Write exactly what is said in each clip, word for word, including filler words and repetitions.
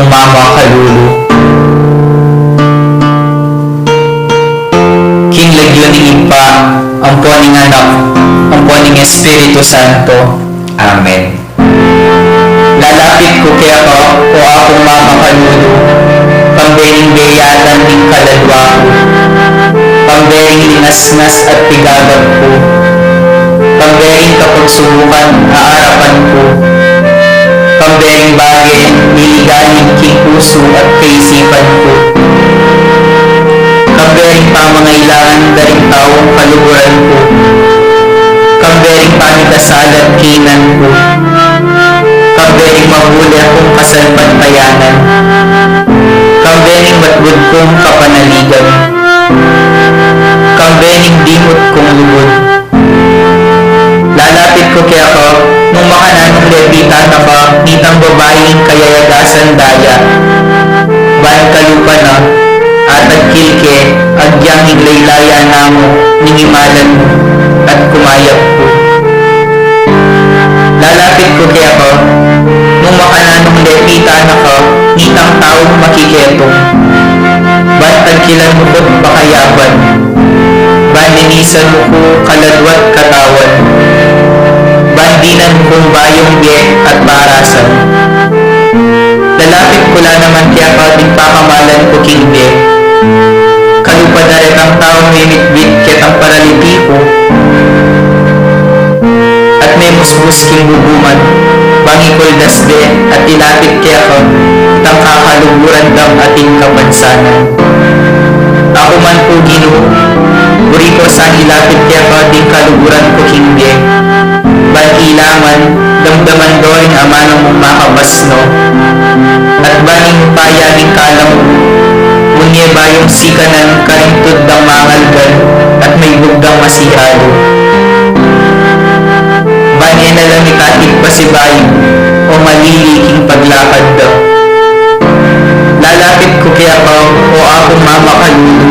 mamakalulu. King lagyu ning Ibpa, ampo ning Anak, ampo ning Espiritu Santo. Amen. Lalapit ku keka, o Apung mamakalulu, kambe ning beyatan ning kaladwa ku, kambe ning linasnas at pigagap ku, kambe ning kapagsubukan a arapan ku, kambe ning bage liligalig king pusu at kaisipan ku, kambe ning pamangailangan da ring taung kaluguran ku, kambe ning pamikasala at kaynan ku, kambe ning mahuli kung kasalpantayanan, kambe ning matbud kung kapanaligan, kambe ning dimut kung lugud. Lalapit ku keka, nung makananung lepitan na ka nitang babaing kayayagasan daya, ban kalupa na, atagkil ke, agyang iglaylayan na mu ning imalan mu, at kumayap ku. Lalapit ku keka, nung makananung lepitan na ka nitang taung makiketung, ban tagkilan mu ku't pakayapan, ban linisan mu ku kaladwa't katawan, ban dinan kung bayung bie at parasan. Lalapit ku la naman keka ding pakamalan ku king bie, kalupa da retang taung mimitbit ketang paraliti ku, at memusbus king bubuman, ban ikuldas de at ilapit keka itang kakaluguran dang atin kapansanan. Aku man pu, Ginu, buri ku sang ilapit keka ding kaluguran ku king bie, ban ila man damdaman do ring amanung mung makapasno, at ban ing upaya ning kalam ku, bunye bayung sikanan karing tud dang mangalgan at maibug dang masihalu. Ban e na la mitatig pasibayu o malili king paglakad da. Lalapit ku keka, o Apung mamakalulu,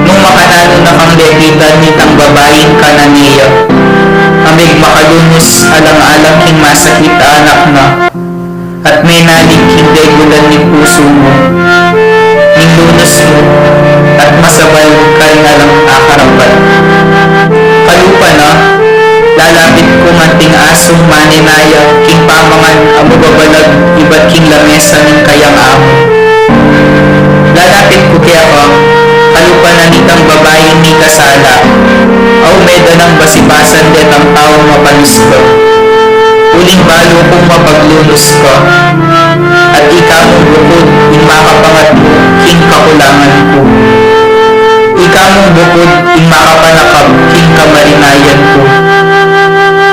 nung makananu na kang lepitan nitang babaing Cananea, a megmakalunus alang-alang king masakit a anak na, at menalig king degulan ning pusu mu, ning lunus mu, at masabal karing alang akarapat. Kalupa na, lalapit ku ngan anting asung manenaya king pamangan a mababalag ibat king lamesa ning kayang amu. Lalapit ku keka, kalupa na nitang babaing mikasala, a ume da nang basibasan detang taung mapanus ka. Uling balu kung mapaglunus ka, at ika mung bukud ing makapangatmu king kakulangan ku. Ika mung bukud ing makapanakap king kamarinayan ku.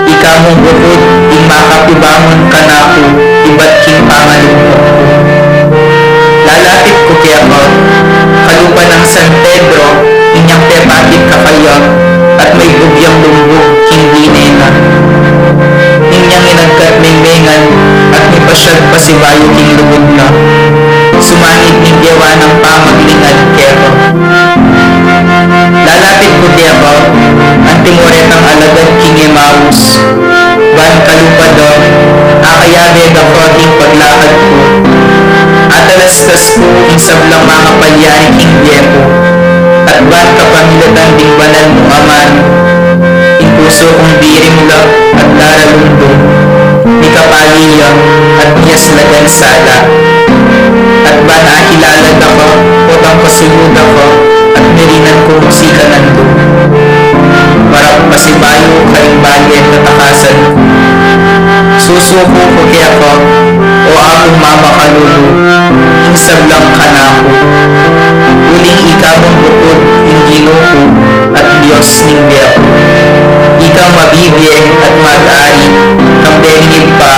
Ika mung bukud ing makapibangun kanaku ibat king pangalugmok ku. Lalapit ku keka, kalupa nang San Pedro, inyang pepakit kakaya, at maibug yang lumbug king bine na. Inyang inagkat mengmengan, at mipasyag pasibayu king lugud na. Sumangid ning gewa nang pamaglingad keka. Lalapit ku keka, anti mo retang alagad king Emaus, ban kalupa da, akayabe da ka king paglakad ku. Atalastas ku ing sablang mangapalyari king bie ku, at ban kapamilatan ding banal mung amanu, ing pusu kung dirimla at daralumdum, mikapali ya at miyaslagan sala. At ban akilala da ka, potang kasulu da ka, at mirinan kung sikanan ku. Marap pasibayu karing bale katakasan ku. Susuku ku keka, o Apung mamakalulu, ing sablang kanaku. Uling ika mung bukud ing Ginu ku, at Dios ning bie ku. Ikang mabibie at mag-ari, kambe ning Ibpa,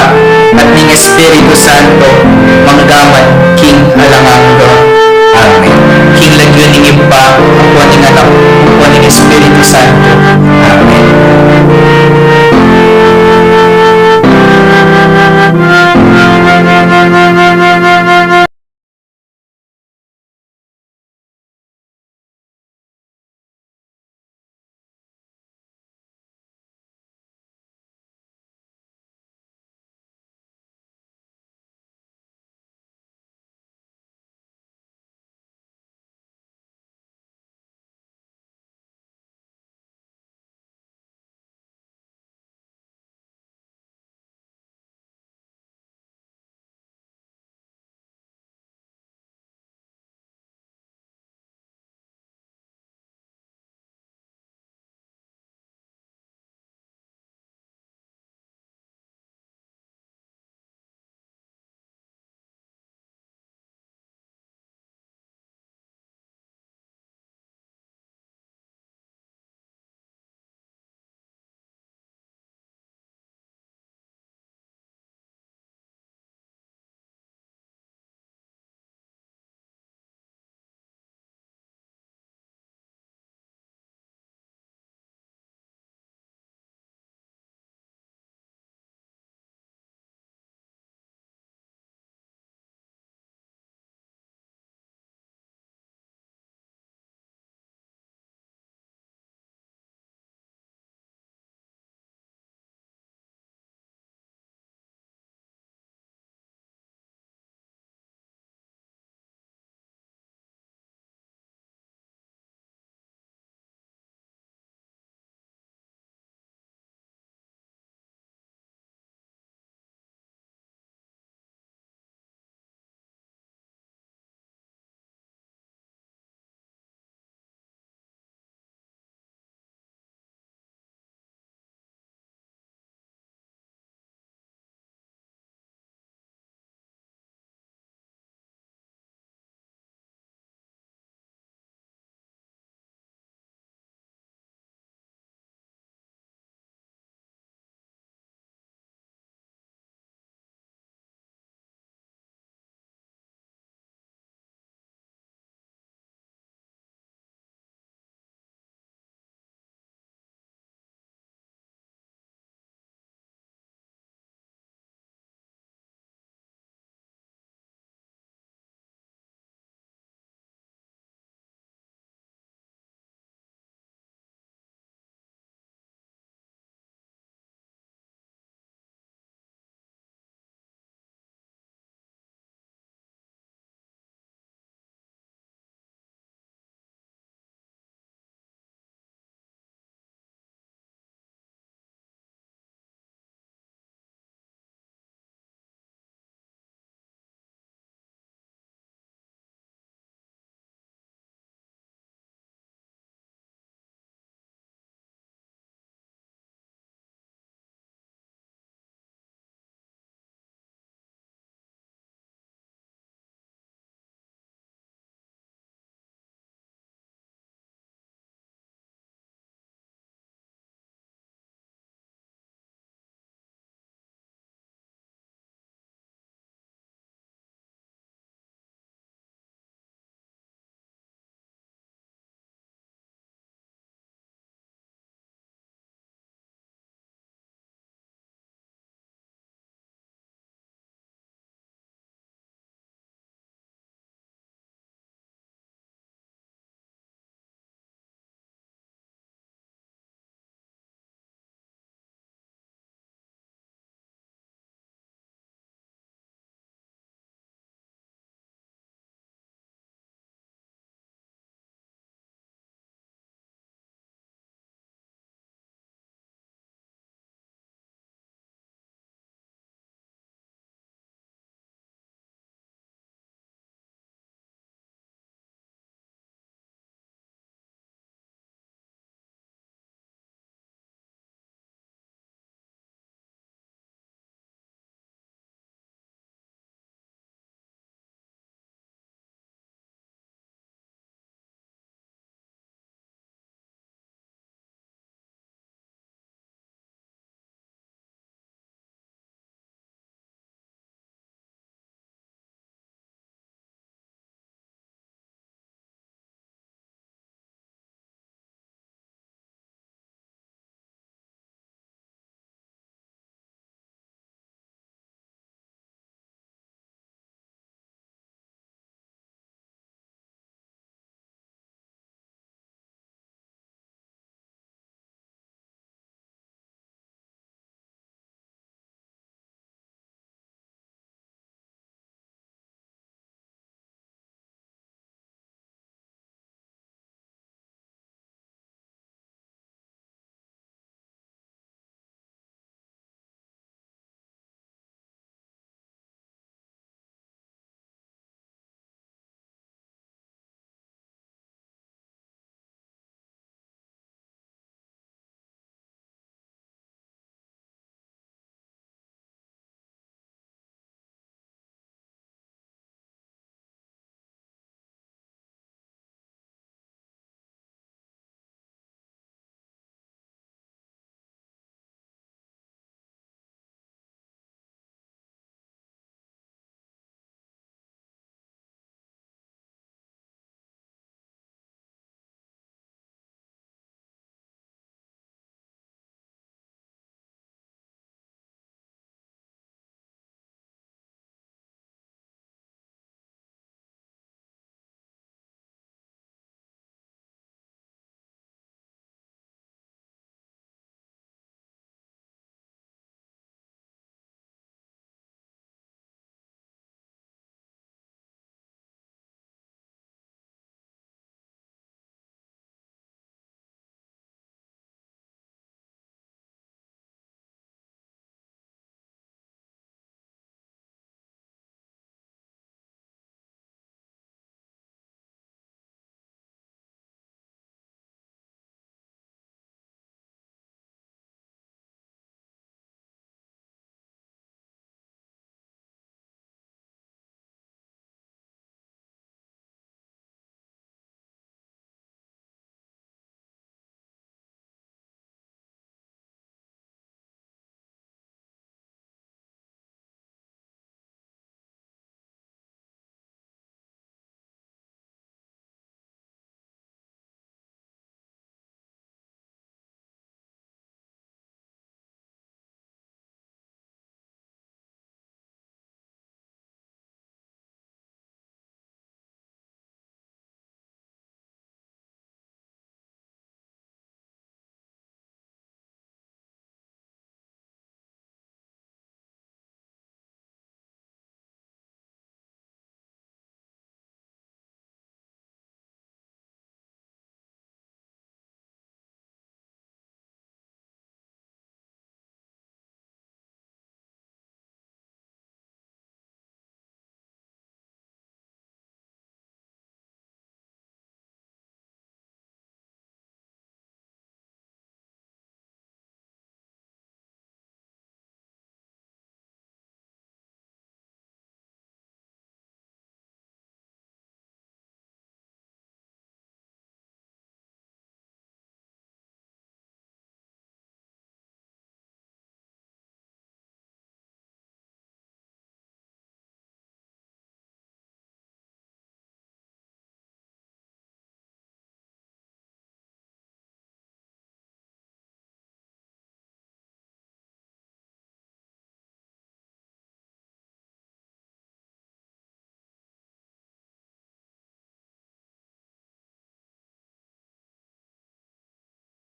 at ning Espiritu Santo, mangga man king alang angga. Amen. King lagyu ning Ibpa, ampo ning Anak, ampo ning Espiritu Santo. Amen.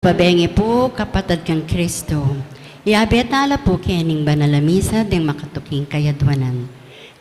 Pabengi pu, kapatad kang Kristo. Yabe tala pu kening banal a misa deng makatuking kayadwanan.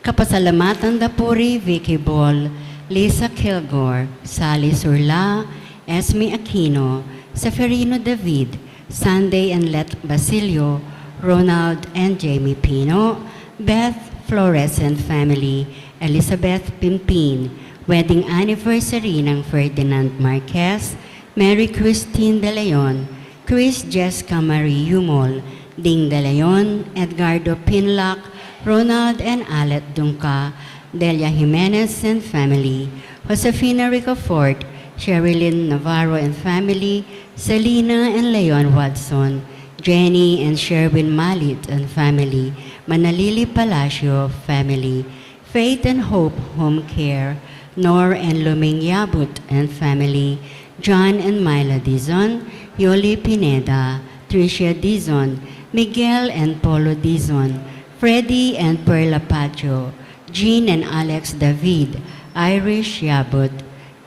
Kapasalamatan da pu ri Vicky Bol, Lisa Kilgore, Sally Surla, Esme Aquino, Seferino David, Sunday and Let Basilio, Ronald and Jamie Pino, Beth Flores and family, Elizabeth Pimpin, wedding anniversary nang Ferdinand Marquez, Mary Christine De Leon, Chris Jessica Marie Yumol, Ding De Leon, Edgardo Pinlac, Ronald and Alet Dungca, Delia Jimenez and family, Josefina Ricafort, Sherilyn Navarro and family, Selina and Leon Watson, Jenny and Sherwin Malit and family, Manalili Palacio family, Faith and Hope Home Care, Nor and Luming Yabut and family, John and Myla Dizon, Yoli Pineda, Tricia Dizon, Miguel and Polo Dizon, Freddy and Perla Pacho, Jean and Alex David, Irish Yabut,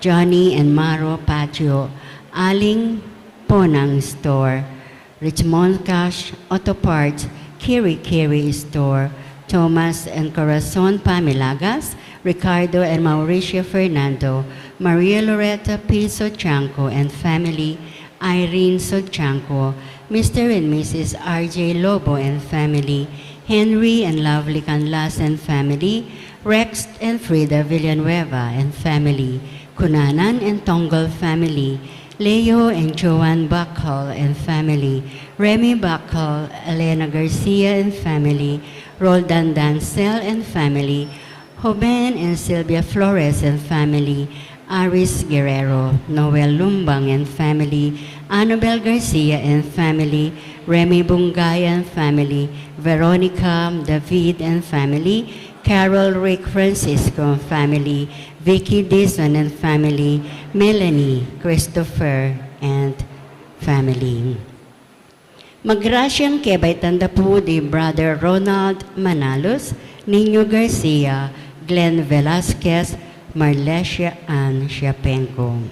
Johnny and Maro Pacho, Aling Ponang Store, Richmond Cash, Auto Parts, Kiri Kiri Store, Thomas and Corazon Pamilagas, Ricardo and Mauricio Fernando, Maria Loretta Piso Chanco and family, Irene Sochanco, Mister and Missus R J Lobo and family, Henry and Lovely Canlas and family, Rex and Frida Villanueva and family, Cunanan and Tonggol family, Leo and Joan Bacol and family, Remy Bacol, Elena Garcia and family, Roldan Dancel and family, Joven and Sylvia Flores and family, Aris Guerrero, Noel Lumbang and family, Annabel Garcia and family, Remy Bungay and family, Veronica David and family, Carol Rick Francisco and family, Vicky Dizon and family, Melanie Christopher and family. Magrasyang kebaitan da pu di Brother Ronald Manalus, Nino Garcia, Glenn Velasquez, Marlesia Ann Siapenco.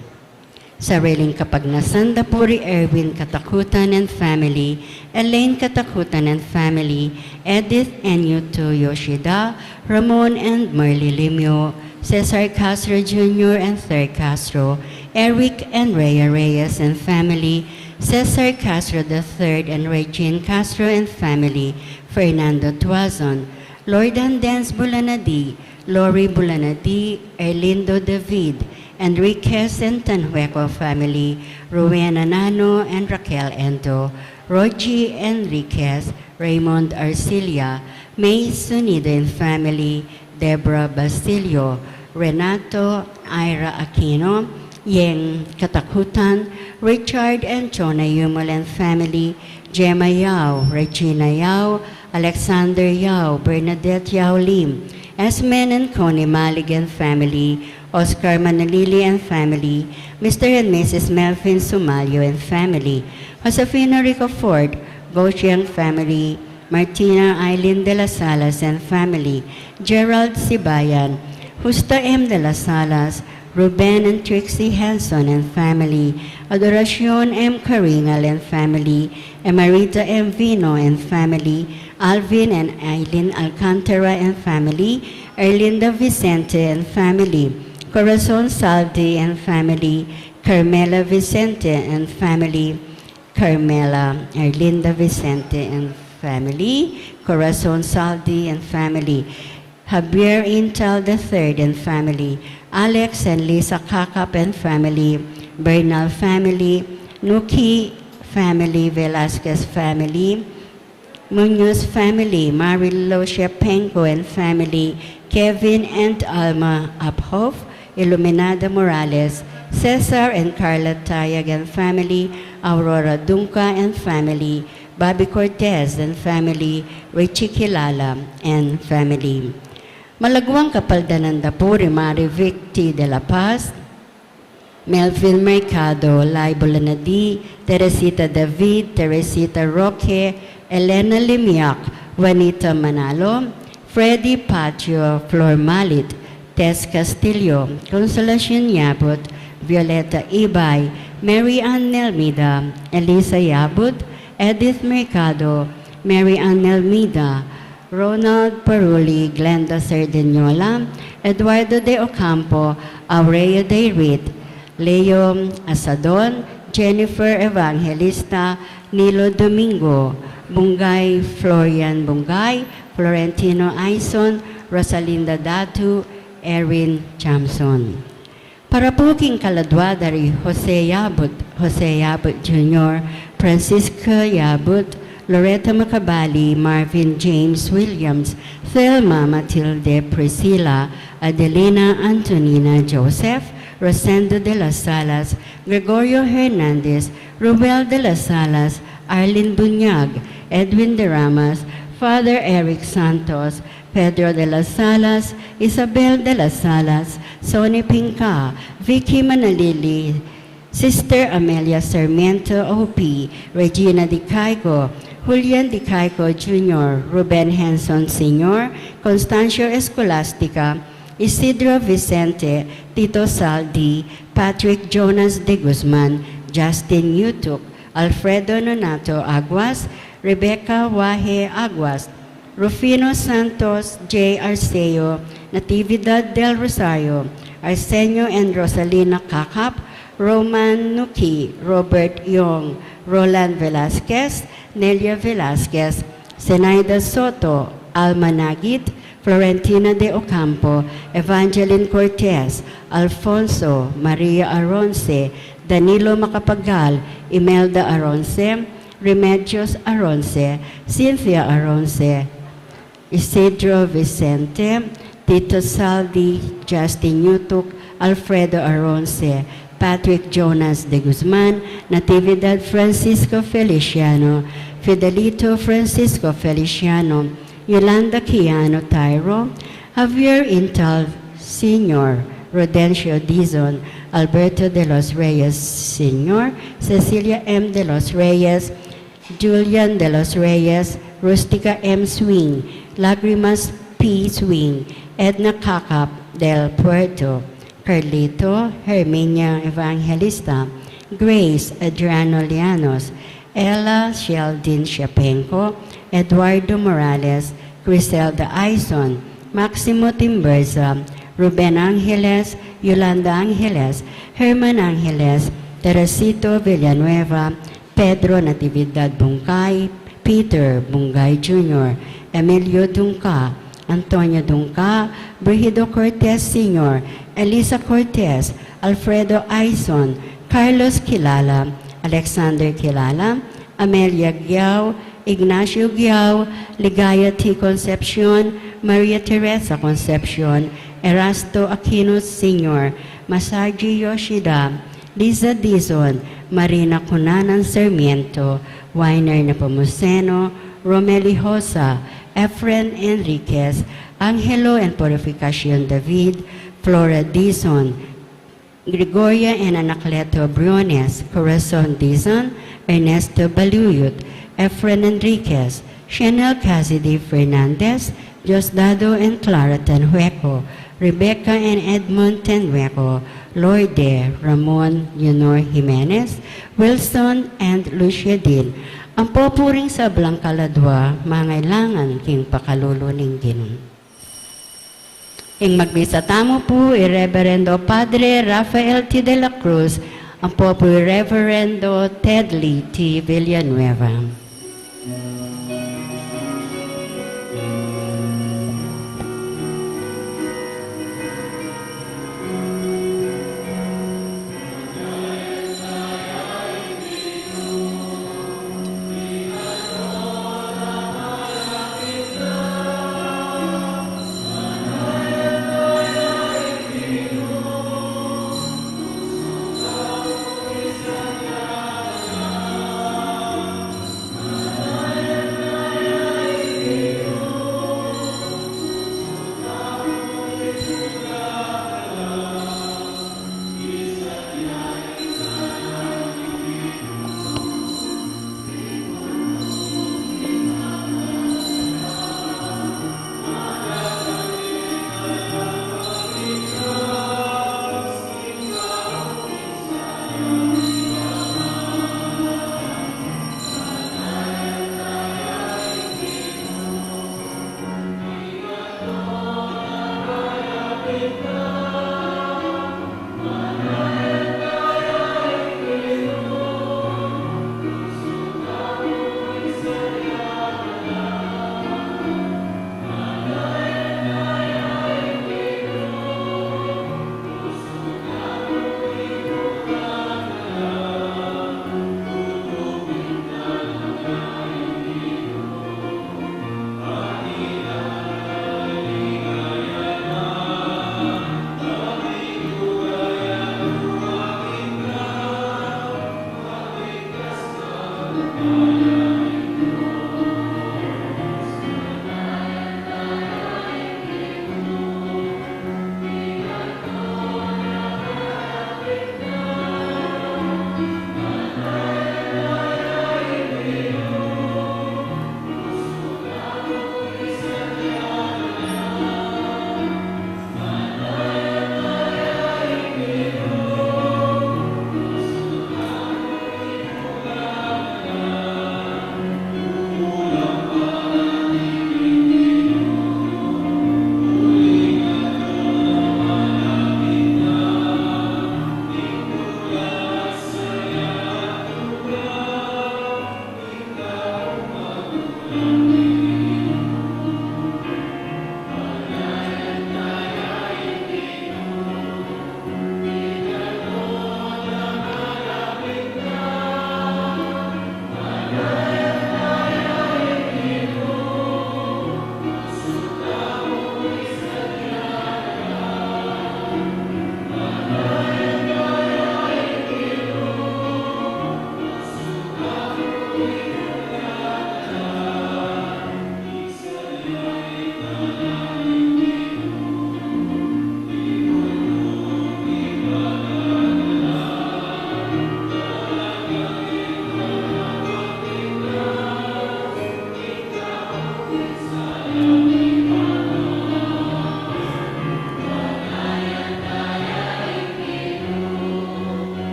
Sariling kapagnasan da pu ri Erwin Katakutan and family, Elaine Katakutan and family, Edith and Yuto Yoshida, Ramon and Merly Limio, Cesar Castro Junior and Third Castro, Eric and Rhea Reyes and family, Cesar Castro the third and Regine Castro and family, Fernando Tuazon, Lordan Dance Bulanadi, Lori Bulanadi, Erlindo David, Enriquez and Tanhueco family, Rowena Nano and Raquel Endo, Rogie Enriquez, Raymond Arcilia, May Sunido and family, Deborah Basilio, Renato, Ira Aquino, Yeng Katakutan, Richard and Chona Yumul and family, Gemma Yao, Regina Yao, Alexander Yao, Bernadette Yao Lim, Esmen and Connie Malig and family, Oscar Manalili and family, Mister and Missus Melvin Sumalio and family, Josefina Ricafort, Gochiang family, Martina Eileen de las Alas and family, Gerald Sibayan, Justa M. de las Alas, Ruben and Trixie Henson and family, Adoracion M. Caringal and family, Emerita M. Vino and family, Alvin and Eileen Alcantara and family, Erlinda Vicente and family, Corazon Saldi and family, Carmela Vicente and family, Carmela Erlinda Vicente and family, Corazon Saldi and family, Javier Intal the third and family, Alex and Lisa Kakap and family, Bernal family, Nuki family, Velasquez family, Munoz family, Marilo Shepenko and family, Kevin and Alma Aphof, Iluminada Morales, Cesar and Carla Tayag and family, Aurora Dunca and family, Bobby Cortez and family, Richie Kilala and family. Malagwang kapaldanan da pu ri Mari Victi de la Paz, Melvin Mercado, Lai Bulanadi, Teresita David, Teresita Roque, Elena Limiak, Juanita Manalo, Freddy Patio, Flor Malit, Tess Castillo, Consolacion Yabut, Violeta Ibay, Mary Ann Nelmida, Elisa Yabut, Edith Mercado, Mary Ann Nelmida, Ronald Paruli, Glenda Cerdeñola, Eduardo de Ocampo, Aurea Dayrit, Leo Asadon, Jennifer Evangelista, Nilo Domingo, Bungay Florian Bungay, Florentino Aison, Rosalinda Datu, Erin Jamson. Para pu king kaladua da ri Jose Yabut, Jose Yabut Junior, Francisca Yabut, Loretta Macabali, Marvin James Williams, Thelma Matilde Priscilla, Adelina Antonina Joseph, Rosendo de las Salas, Gregorio Hernandez, Rubel de las Salas, Arlene Buñag, Edwin de Ramas, Father Eric Santos, Pedro de las Salas, Isabel de las Salas, Sonny Pinca, Vicky Manalili, Sister Amelia Sarmiento O P, Regina Di Caico, Julian Di Caico Junior, Ruben Henson Senior, Constancio Escolastica, Isidro Vicente, Tito Saldi, Patrick Jonas de Guzman, Justin Yutuk, Alfredo Nonato Aguas, Rebecca Wahe Aguas, Rufino Santos, J. Arceo, Natividad del Rosario, Arsenio and Rosalina Cacap, Roman Nuki, Robert Yong, Roland Velasquez, Nelia Velasquez, Zenaida Soto, Alma Nagit, Florentina de Ocampo, Evangeline Cortez, Alfonso, Maria Aronce, Danilo Macapagal, Imelda Aronce, Remedios Aronce, Cynthia Aronce, Isidro Vicente, Tito Saldi, Justin Yutuk, Alfredo Aronce, Patrick Jonas de Guzman, Natividad Francisco Feliciano, Fidelito Francisco Feliciano, Yolanda Kiano Tyro, Javier Intal Senior, Rodencio Dizon, Alberto de los Reyes Senior, Cecilia M. de los Reyes, Julian de los Reyes, Rustica M. Swing, Lagrimas P. Swing, Edna Cacap del Puerto, Carlito, Herminia Evangelista, Grace, Adriano Llanos, Ella Sheldin Shapenko, Eduardo Morales, Criselda Aison, Maximo Timberza, Ruben Angeles, Yolanda Angeles, Herman Angeles, Teresito Villanueva, Pedro Natividad Bungay, Peter Bungay Junior, Emilio Dungca, Antonio Dungca, Brigido Cortez Senior, Elisa Cortez, Alfredo Aison, Carlos Quilala, Alexander Quilala, Amelia Giao, Ignacio Giao, Ligaya T. Concepcion, Maria Teresa Concepcion, Erasto Aquino Senior, Masaji Yoshida, Liza Dizon, Marina Cunanan Sarmiento, Winer Nepomuceno, Romeli Hosa, Efren Enriquez, Angelo and Purificacion David, Flora Dizon, Gregoria and Anacleto Briones, Corazon Dizon, Ernesto Baluyut, Efren Enriquez, Chanel Cassidy Fernandez, Diosdado and Clara Tanhueco, Rebecca and Edmond Tanhueco, Loide, Ramon, Leonor Jimenez, Wilson and Lucia Dean. Ampo pu ring sablang kaladua, mangailangan king pakalulu ning Ginu. Ing magmisa tamu pu i Reverendo Padre Rafael T. de la Cruz, ampo pu i Reverendo Tedley T. Villanueva.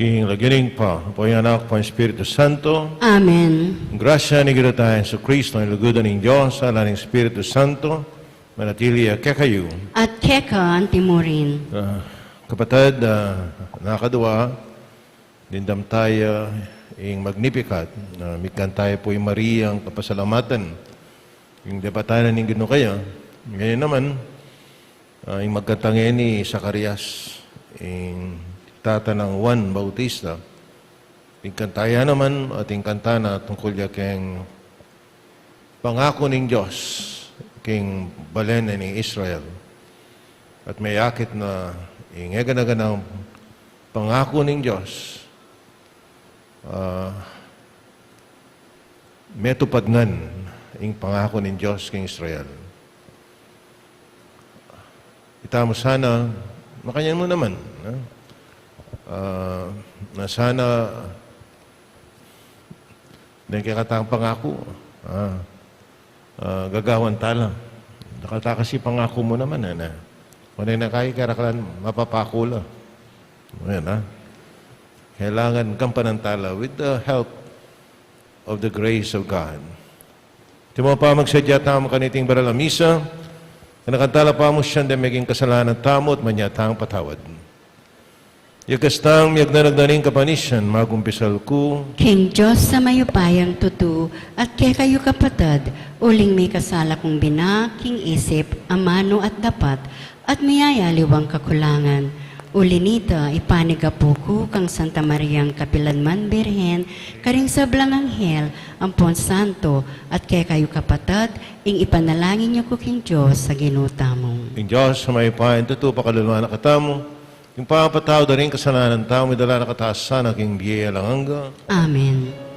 King lagyu ning Ibpa, ampo ning Anak, ampo ning Espiritu Santo. Amen. Ing grasya ning Ginu tang Jesucristo, ing lugud ning Dios, lagyu ning Espiritu Santo, manatili ya kekayu. At keka antimurin. Ah, kapatad, ah, nakadwa, dimdam taya ing Magnificat, ah, migkanta ya pu ing Mariang kapasalamatan. Ing dapatan na ning Ginu kaya, ngeni naman, ah, ing magkanta ngeni i Zacarias, ing tata nang Juan Bautista. Ing kanta ya naman, atin kanta na tungkul ya keng pangaku ning Dios king balen ning Israel. At meyakit na ing gana-ganang pangaku ning Dios, ah, metupad ngan ing pangaku ning Dios king Israel. Itamu sana, makanyan mu naman, ha? Ah, na sana, deng kekatang pangaku, ah, ah, gagawan tala. Dakal ta kasi pangaku mu naman, e na. Kung e na kaya, karaklan, mapapaku la. Ayan, ha? Kailangan gampanan tala with the help of the grace of God. Iti mu pa, magsadya tamu kaniting baral a misa, kanakan tala pa mu sian deng meging kasalanan tamu at manyatang patawad. Ya kastang miyagdanag na ning kapanisian, magumpisal ku king Dios a mayupayang tutu, at kekayu kapatad, uling mikasala kung binak king isip, amanu at dapat, at miyayaliwang kakulangan. Uli nita, ipanigapu ku kang Santa Mariang kapilanman Birhen, karing sablang anghel ampon santo, at kekayu kapatad, ing ipanalangin yu ku king Dios a Ginu tamu. Ing Dios a mayupayang tutu, pakalulwan na katamu, ing pamapatawad da ring kasalanan tamu, idala na katamu sana king bie alang angga. Amen.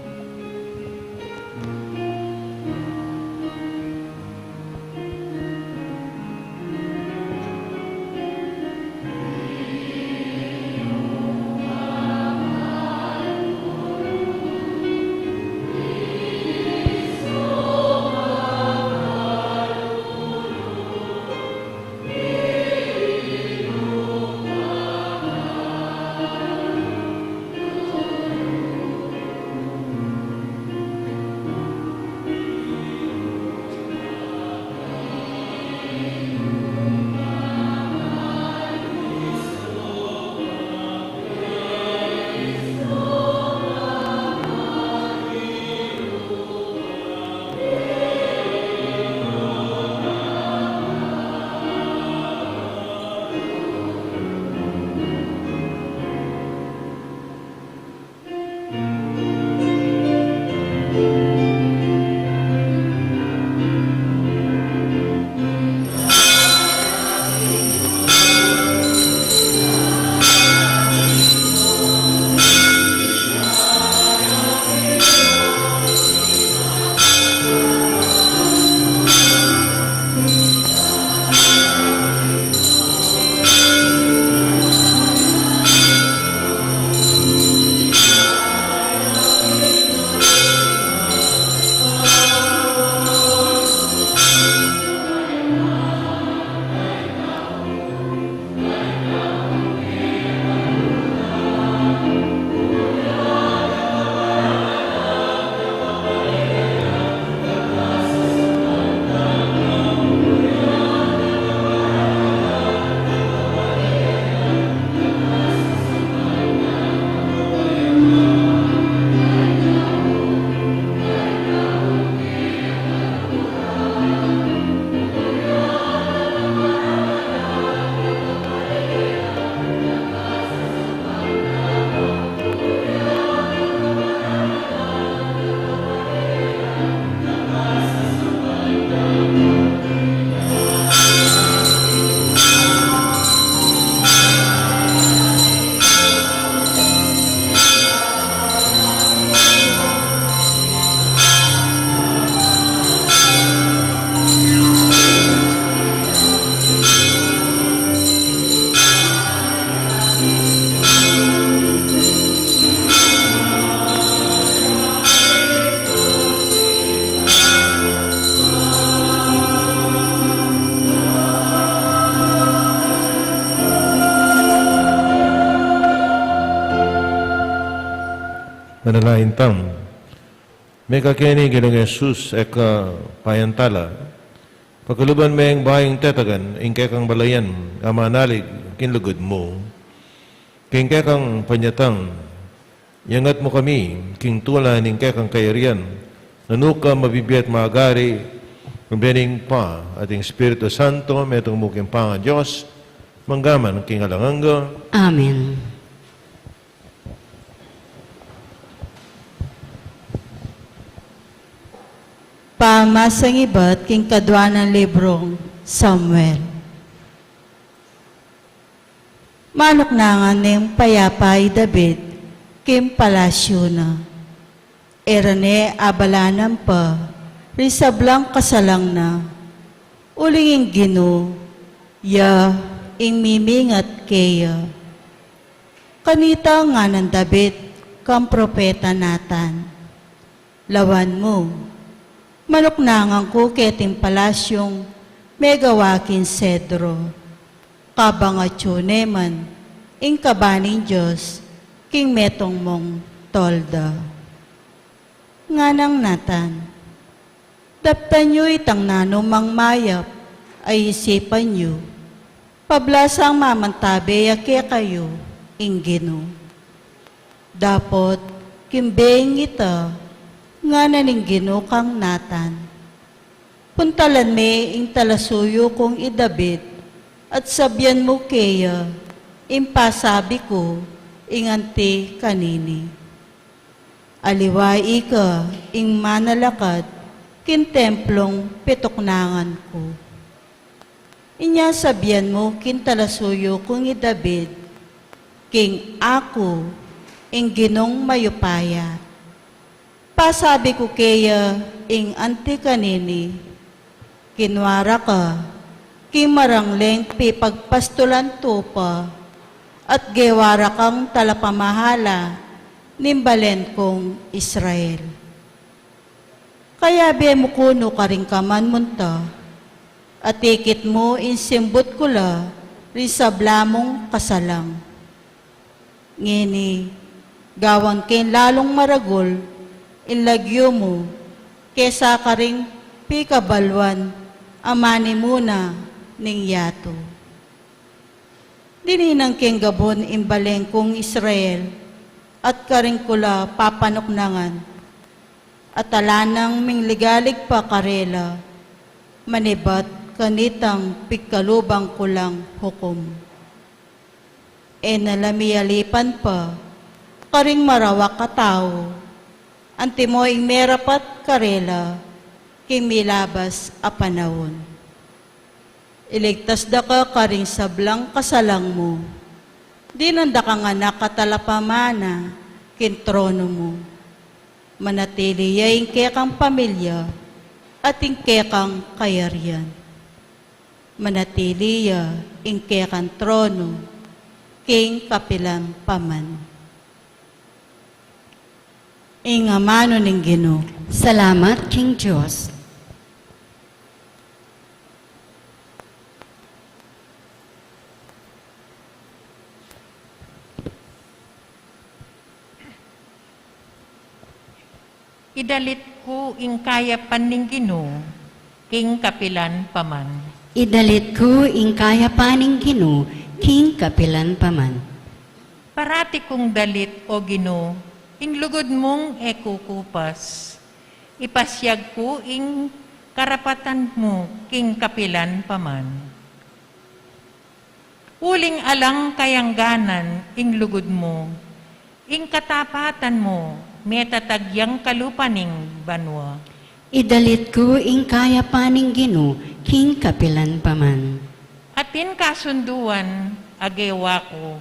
Manalangin tamu. Mekakeni Ginung Jesus, e ka payantala. Pakaluban me ing bayung tetagan, ing kekang balayan, a manalig king lugud mu. King kekang panyatang, iyangat mu kami king tula ning kekang kayarian, nanu ka mabibie at magari, ning Ibpa at ning Espiritu Santo, metung mu king pangan Dios, mangga man king alang angga. Amen. Pamamasang ibat king kadua nang librung Samuel. Manuknangan neng payapa i David king palasyu na. E ra ne abalanan pa ring sablang kasalang na, uling ing Ginu ya ing mimingat keya. Kanita nganang David kang propeta Natan, "Lawan mu, manuknangan ku keting palasyung megawa king sedro, kabang atyu ne man ing kaba ning Dios king metung mung tolda." Nganang Natan, "Daptan yu itang nanumang mayap a isipan yu, pablasang mamantabe ya kekayu ing Ginu." Dapot king beng ita, ngana ning Ginu kang Natan, "Puntalan me ing talasuyu kung i David, at sabian mu keya ing pasabi ku ing anti kanini. Aliwa ika ing manalakad king templung pituknangan ku. Inya sabian mu king talasuyu kung i David, king aku ing Ginung mayupaya. Pasabi ku keya ing anti kanini, kinua ra ka king marangleng pipagpastulan tupa, at gewa ra kang talapamahala ning balen kung Israel. Kayabe mu ku nu karing kaman munta, at ikit mu ing simbut ku la ring sabla mung kasalang. Ngeni, gawan king lalung maragul ing lagyu mu kesa karing pikabaluan a manimuna ning yatu." Dinan nang king gabun ing balen kung Israel, at karin ku la papanuknangan, at ala nang mingligalig pa karela, manibat kanitang pigkalubang ku lang hukum. E na la miyalipan pa karing marawak a tau, antimo ing merapat karela king milabas a panaun. Iligtas da ka karing sablang kasalang mu. Dinan da kang anak a talapamana king tronu mu. Manatili ya ing kekang pamilya at ing kekang kayarian. Manatili ya ing kekang tronu king kapilan pa man. Ing amanu ning Ginu. Salamat king Dios. Idalit ku ing kayapan ning Ginu king kapilan pa man. Idalit ku ing kayapan ning Ginu king kapilan pa man. Parati kung dalit, O Ginu, ing lugud mung e kukupas. Ipasiag ku ing karapatan mu king kapilan pa man. Uling alang kayangganan ing lugud mu, ing katapatan mu metatag yang kalupa ning banua. Idalit ku ing kayapan ning Ginu king kapilan pa man. Atin kasunduan a gewa ku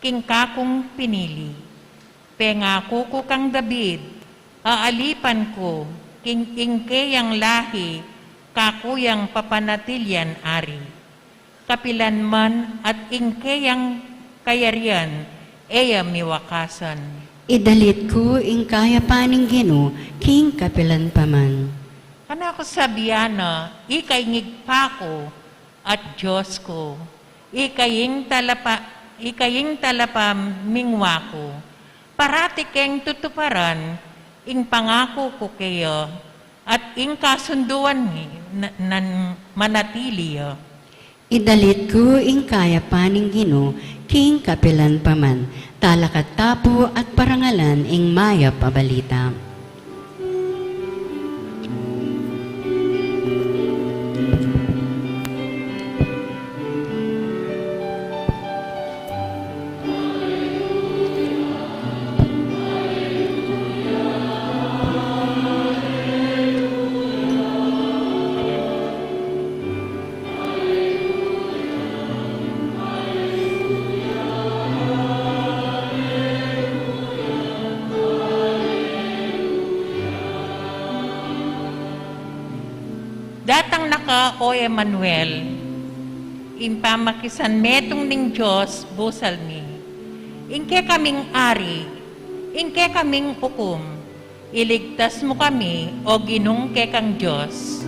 king kakung pinili. Pengaku ku kang David, aalipan ku king ing keyang lahi, kaku yang papanatilian ari. Kapilan man at ing keyang kayarian e ya miwakasan. Idalit ku ing kayapan ning Ginu king kapilan pa man. Kanaku sabian na, Ika ing Ibpa ku at Dios ku, ika ing talapa, ika ing talapamingwa ku. Parati keng tutuparan ing pangaku ku keya, at ing kasunduan mi na, nan manatili ya. Idalit ku ing kayapan ning Ginu king kapilan pa man, talakad ta pu at parangalan ing mayap a balita. Datang na ka, o Emmanuel, ing pamakisanmetung ning Dios busal mi. Ing kekaming ari, ing kekaming ukum, iligtas mu kami, o Ginung kekang Dios.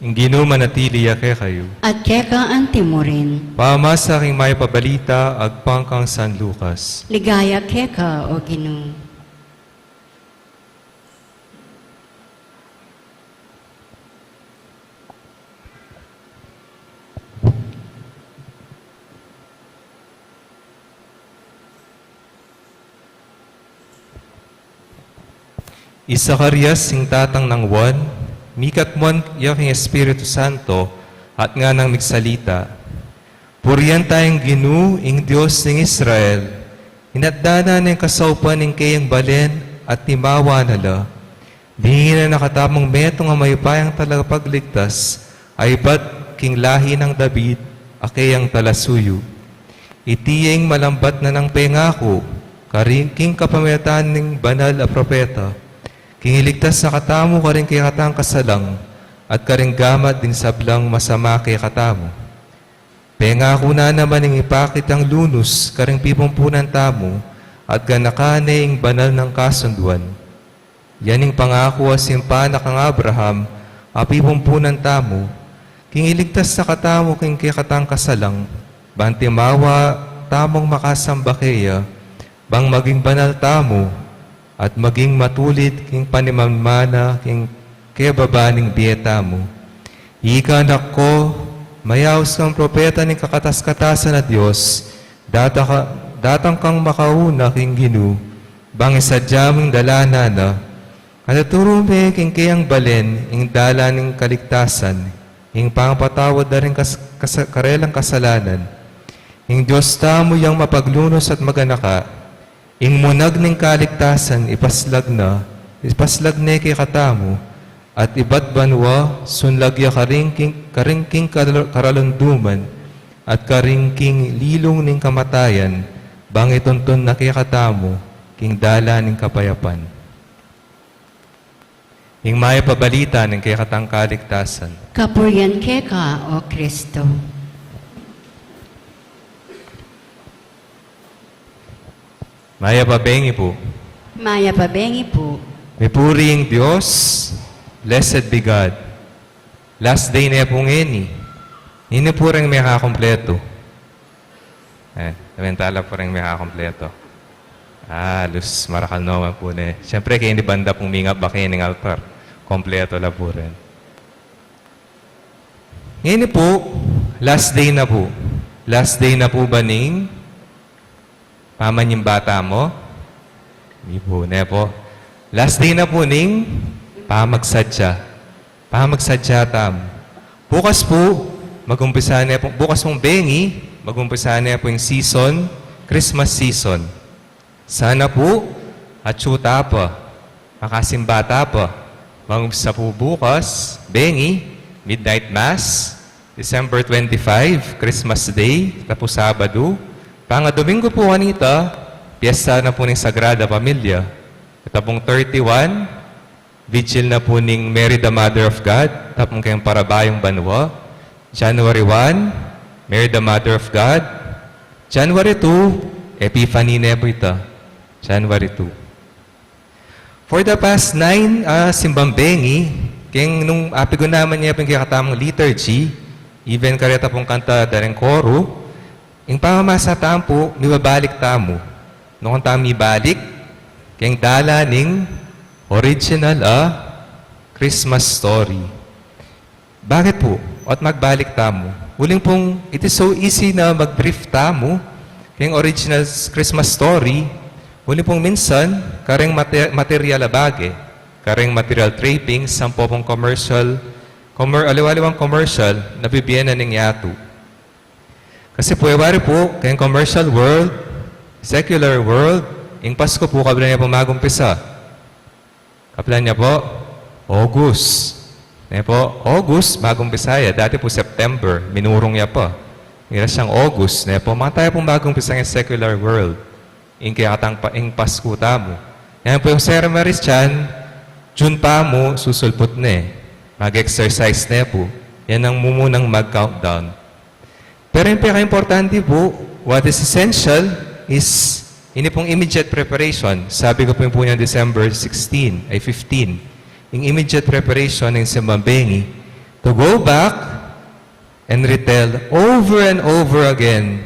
Ing Ginu manatili ya kekayu. At keka anti mu rin. Pamasa king mayap a balita agpang kang San Lucas. Ligaya keka, o Ginu. I Zacarias, ing tatang nang Juan, mikatmuan ya king Espiritu Santo, at nganang migsalita: Purian taya ing Ginu, ing Dios ning Israel. Inatda na ne ing kasaupan ning keyang balen at timawa na la. Dinginan na katamung metung a mayupayang Tagapagligtas a ibat king lahi nang David a keyang talasuyu. Iti ya ing malambat na nang pengaku karing king kapamilatan ning banal a propeta, king iligtas na katamu karing kekatang kasalang at karing gamat ding sablang masama kekatamu. Pengaku na naman ing ipakit yang lunus karing pipumpunan tamu at ganakan ne ing banal nang kasunduan. Yan ing pangaku a simpan na kang Abraham a pipumpunan tamu, king iligtas na katamu king kekatang kasalang, ban timawa tamung makasamba keya, bang maging banal tamu, at maging matulid king panimanmana king kebaba ning bie tamu. Ika, anak ku, mayaus kang propeta ning kakatas-katasan a Dios, data ka, datang kang makauna king Ginu, bang isadya mu ing dalanan na, at ituru me king keyang balen ing dalan ning kaligtasan, ing pangapatawad da ring kas-, kas-, karelang kasalanan. Ing Dios tamu yang mapaglunus at maganaka, ing munag ning kaligtasan ipaslag na, ipaslag ne kekatamu, at ibat banua, sunlag ya karing king, karing king karal-, karalunduman, at karing king lilung ning kamatayan, bang ituntun na kekatamu king dalan ning kapayapan. Ing mayap a balita ning kekatang kaligtasan. Kapurian keka, o Kristo. Mayap a bengi pu. Mayap a bengi pu. Mipuri ing Dios. Blessed be God. Last day ne pu ngeni. Ngeni pu reng mekakumpletu. E, sabyan tala pu reng mekakumpletu. A, lus marakal naman pu ne. Siyempre, keni banda pung mingabak keni king altar. Kumpletu la pu rin. Ngeni pu, last day na pu. Last day na pu ba ning Pamanimba tamu? Di pu, ne pu. Last day na pu ning pamagsadya. Pamagsadya tamu. Bukas pu, mag-umpisa ne pu, bukas pung bengi, mag-umpisa ne pu ing season, Christmas season. Sana pu, atyu ta pa, makasimba ta pa. Mag-umpisa pu bukas, bengi, midnight mass, December twenty-five, Christmas Day, tapos Sabado. Pangadomingo pu kanita, piyesta na pu ning Sagrada Familia. Ita pung thirty-one, Vigil na pu ning Mary the Mother of God, tapos keng Parabayong Banwa. January one, Mary the Mother of God. January two, Epiphany ne pu ita. January two. For the past nine, ah, simbang bengi, keng nung apigunaman ne pu ing kekatamung liturgy, even kareta pung kanta da ring koru, ing pamamasa tamu pu, mibabalik tamu. Nung tamu mibalik, keng dalan ning original a Christmas story. Bakit pu? Ot magbalik tamu. Uling pung, it is so easy na mag-drift tamu keng original s-, Christmas story. Uling pung minsan, kareng mate-, material a bage, kareng material trappings, ampo pung commercial, commer-, aliwa-aliwang commercial, na bibie na ning yatu. Kasi pu, e wari pu, keng commercial world, secular world, ing Pasko pu, kabla ne pu magumpisa. Kaplan ne pu, August. Ne pu, August, magumpisa ya. Dati pu September, minurung ya pa. Ira siyang August, ne pu, matamu pu magumpisa ing secular world. Ing kekatang pa, ing Pasko tamu. Yan pu ing Sera Maris Chan, June pa mu, susulput ne. Mag-exercise ne pu. Yan ang mumunang mag-countdown. Pero ing pekaimportante pu, what is essential is ini pung immediate preparation. Sabi ku pu pu niyang December sixteen, ay fifteen. Ing immediate preparation ning simbang bengi. To go back and retell over and over again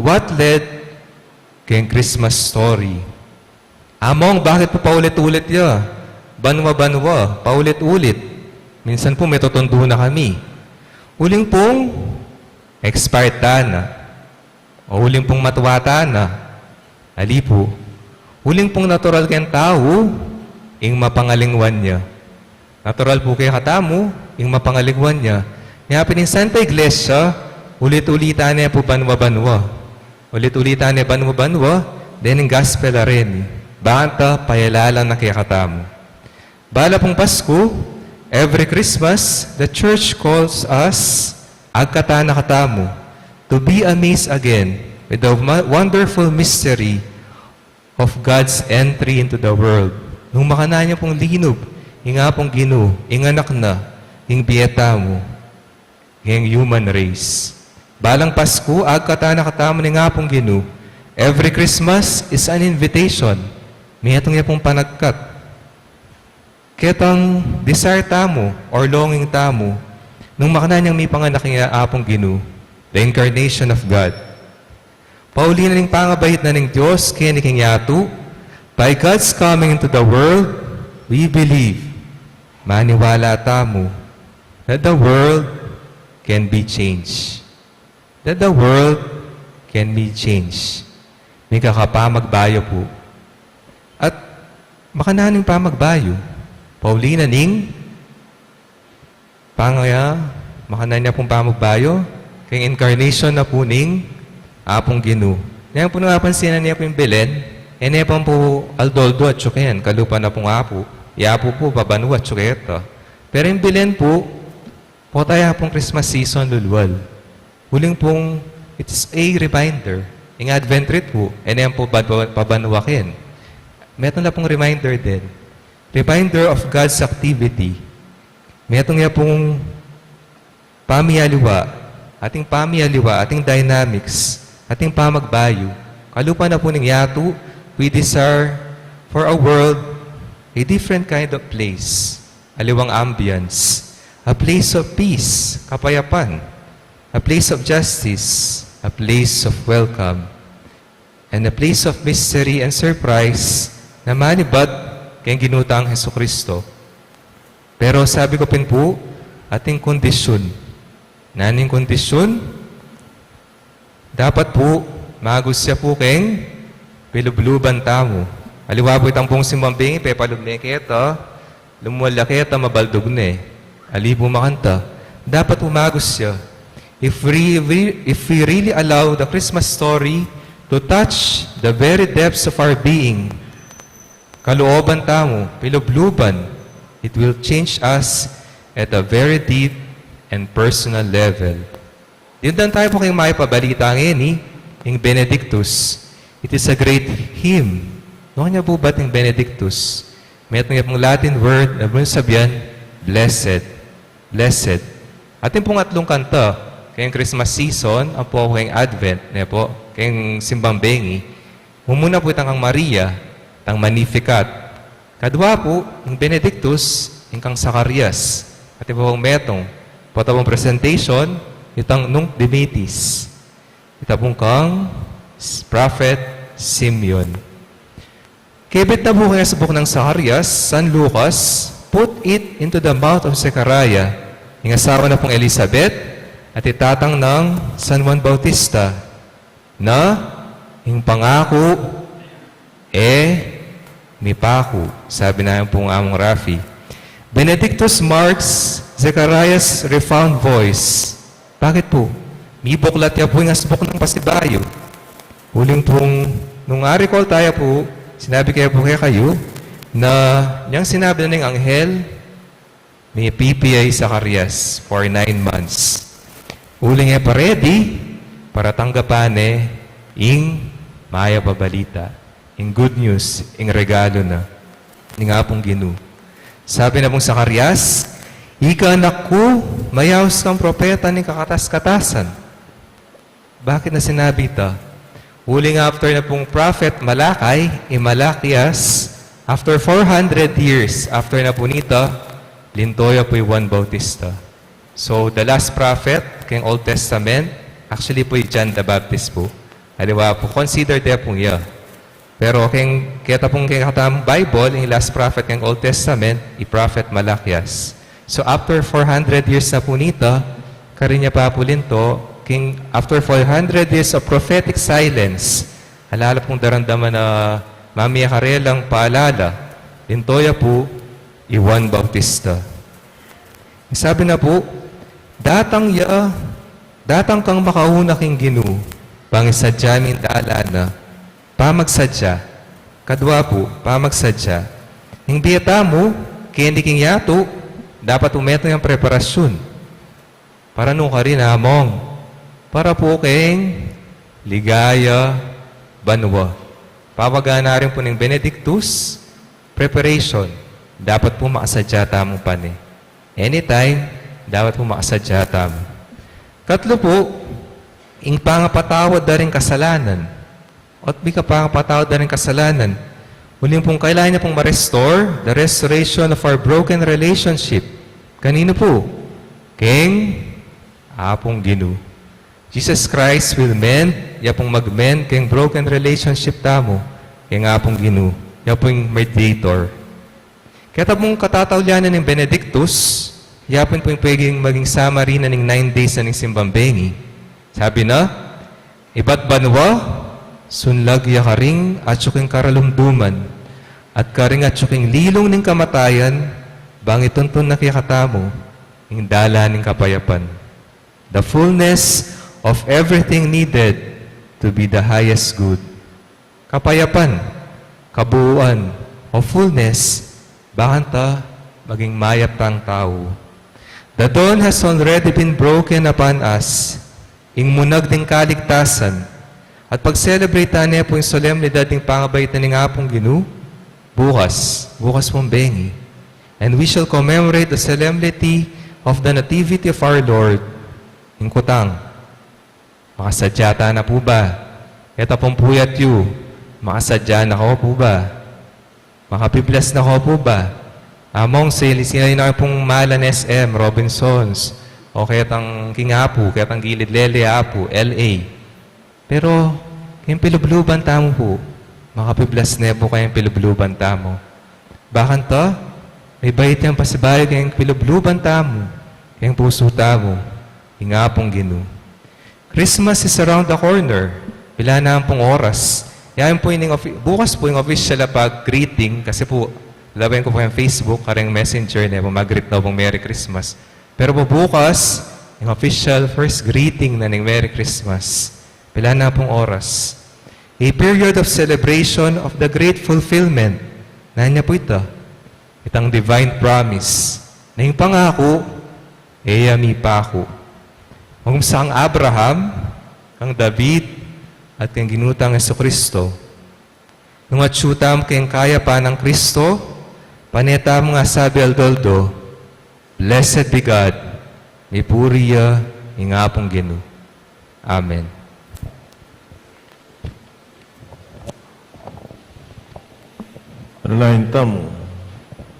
what led keng Christmas story. Among, bakit pu paulit-ulit ya? Banwa-banwa, paulit-ulit. Minsan pu, metotondo na kami. Uling pung expired ta na. O uling pung matwa ta na. Ali pu. Uling pung natural keng tau, ing mapangalingwan ya. Natural pu kekatamu, ing mapangalingwan ya. Nya pin ing Santa Iglesia, ulit-ulitan ne pu banwa-banwa. Ulit-ulitan ne banwa-banwa, deng gospel a reni. Banta payalala na kekatamu. Bala pung Pasko, every Christmas, the Church calls us, agkatan na katamu, to be amazed again with the mo-, wonderful mystery of God's entry into the world. Nung makanyan ya pung linub ing Apung Ginu, ing anak na, ing bie tamu, ing human race. Balang Pasko, agkatan na katamu ning Apung Ginu. Every Christmas is an invitation. Metung ya pung panagkat. Ketang desire tamu or longing tamu, nung makanyan yang mipanganak ing Apung Ginu, the incarnation of God. Pauli na ning pangabait na ning Dios keni king yatu, by God's coming into the world, we believe, maniwala tamu, that the world can be changed. That the world can be changed. Mikakapamagbayu pu. At makanyan ing pamagbayu. Pauli na ning pangaya, makanyan ya pung pamagbayu, keng incarnation na pu ning Apung Ginu. Nya pu nung apansinan ye pu ing Belen, e ne pa pu aldo-aldo atyu keni, kalupa na pung Apu. I Apu pu, pabanwa atyu keta. Pero ing Belen pu, pota ya pung Christmas season lulwal. Uling pung, it's a reminder. Ing Advent wreath pu, e ne pu ba-, ba-, pabanwa keni. Metung la pung reminder din. Reminder of God's activity. Metung ya pung pamialiwa, ating pamialiwa, ating dynamics, ating pamagbayu. Kalupa na pu ning yatu, we desire for a world, a different kind of place. Aliwang ambience. A place of peace, kapayapan. A place of justice, a place of welcome. And a place of mystery and surprise na manibat keng Ginu tang Jesucristo. Pero sabi ku pin pu, ating kondisyun. Nanu ing kondisyun? Dapat pu, Magus ya pu keng pilubluban tamu. Aliwa pu itang pung simbang bengi, pepalub ne keta, lumual ya keta, mabaldug ne. Ali pu makanta. Dapat pu magus ya. If we, we, if we really allow the Christmas story to touch the very depths of our being, kalooban tamu, pilubluban, it will change us at a very deep and personal level. Dinan tamu pu keng mayap a balita ngeni, ing Benedictus. It is a great hymn. Nanu kaya pu ba ing Benedictus? Metung ya pung Latin word na buri sabyan, blessed. Blessed. Atin pung atlung kanta, keng Christmas season, ampo keng Advent, ne pu, keng simbang bengi. Mumuna pu itang kang Maria, itang Magnificat. Kadwa pu, ing Benedictus, ing kang Zacarias. Atin pu pung metung, pu itang presentation, itang Nunc Dimittis. Ita pung kang s-, Prophet Simeon. Kebit na pu keng asbuk nang Zacarias, San Lucas, put it into the mouth of Zechariah. Ing asawa na pung Elizabeth, at itatang nang San Juan Bautista, na ing pangaku e mipaku, sabi na pung Among Rafi. Benedictus marks Zechariah's refound voice. Bakit pu? Mibuklat ya pu ing asbuk nang pasibayu. Uling pung, nung arikol taya pu, sinabi ke pu kekayu, na inyang sinabi na ning anghel, mipipiya i Zacarias for nine months. Uling e pa ready para tanggapan ne ing mayap a balita, ing good news, ing regalu na ning Apung Ginu. Sabi na pung Zacarias, "Ika, anak ku, mayaus kang propeta ning kakatas-katasan." Bakit na sinabi ita? Uling after na pung prophet Malakay, i Malakias, after four hundred years after na pu nita, linto ya pu i Juan Bautista. So, the last prophet keng Old Testament, actually pu i John the Baptist pu. Aliwa pu, consider de pung iya. Pero keng, keta pung keng katang Bible, ing last prophet keng Old Testament, i Prophet Malakias. So, after four hundred years na pu nita, karin ya pa pu linto, keng after four hundred years of prophetic silence, ala la pung daramdaman a mamie karelang paalala, linto ya pu i Juan Bautista. Sabi na pu, datang ya, datang kang makauna king Ginu, pangisadya mi ing dalan na, pamagsadya, kadwa pu, pamagsadya. Ing bie tamu, keni king yatu, dapat pu metung yang preparasyun. Para nu karin, Among? Para pu keng ligaya banua. Pawagan na rin pu ning Benedictus, preparation. Dapat pu makasadya tamu pane. Anytime, dapat pu makasadya tamu. Katlu pu, ing pangapatawad da ring kasalanan. Ot mika pangapatawad da ring kasalanan. Uling pung kailangan na pung ma-restore, the restoration of our broken relationship. Kaninu pu? Keng Apung Ginu. Jesus Christ will mend, ya pung mag-mend keng broken relationship tamu keng Apung Ginu. Ya pu ing mediator. Keta pung katataulian ning Benedictus, ya pu ing pwedeng maging summary na ning nine days na ning simbang bengi. Sabi na, ibat banua, sunlag ya karing atyu king karalumduman, at karing atyu king lilung ning kamatayan, bang ituntun na kekatamu ing dalan ning kapayapan. The fullness of everything needed to be the highest good. Kapayapan, kabuuan, o fullness, bakanta maging mayap tang tau. The dawn has already been broken upon us, ing munag ning kaligtasan, at pag-celebrate tane pu ing solemnidad ning pangabait na ning Apung Ginu, bukas, bukas pung bengi. And we shall commemorate the solemnity of the Nativity of our Lord. Ing kutang, makasadya ta na pu ba? Keta pung puyat yu, makasadya na ko pu ba? Makapiblas na ko pu ba? Among, sila, sila na pung malan S M, Robinsons, o ketang king Apu, ketang gilid lele Apu, L A. Pero, keng pilubluban tamu pu, makapiblas ne pu keng pilubluban tamu. Bakanta, mibait yang pasibayu keng pilubluban tamu, keng pusu tamu, ing Apung Ginu. Christmas is around the corner. Pila na pung oras? Yan po yung offi-, bukas po yung official na pag-greeting, kasi po, lawen ko po yung Facebook, kareng Messenger, ne po mag-greet na pong Merry Christmas. Pero po bukas, yung official first greeting na ning Merry Christmas. Pila na pong oras? A period of celebration of the great fulfillment. Nanu ya po ita? Itang divine promise. Na yung pangaku, e ya mipaku. Magum sa kang Abraham, kang David, at kang Ginu tang Jesucristo. Nung atyu tamu keng kayapan nang Kristo, pane tamung asabi aldo-aldo, "Blessed be God, mipuri ya ing Apung Ginu." Amen. Manalangin tamu.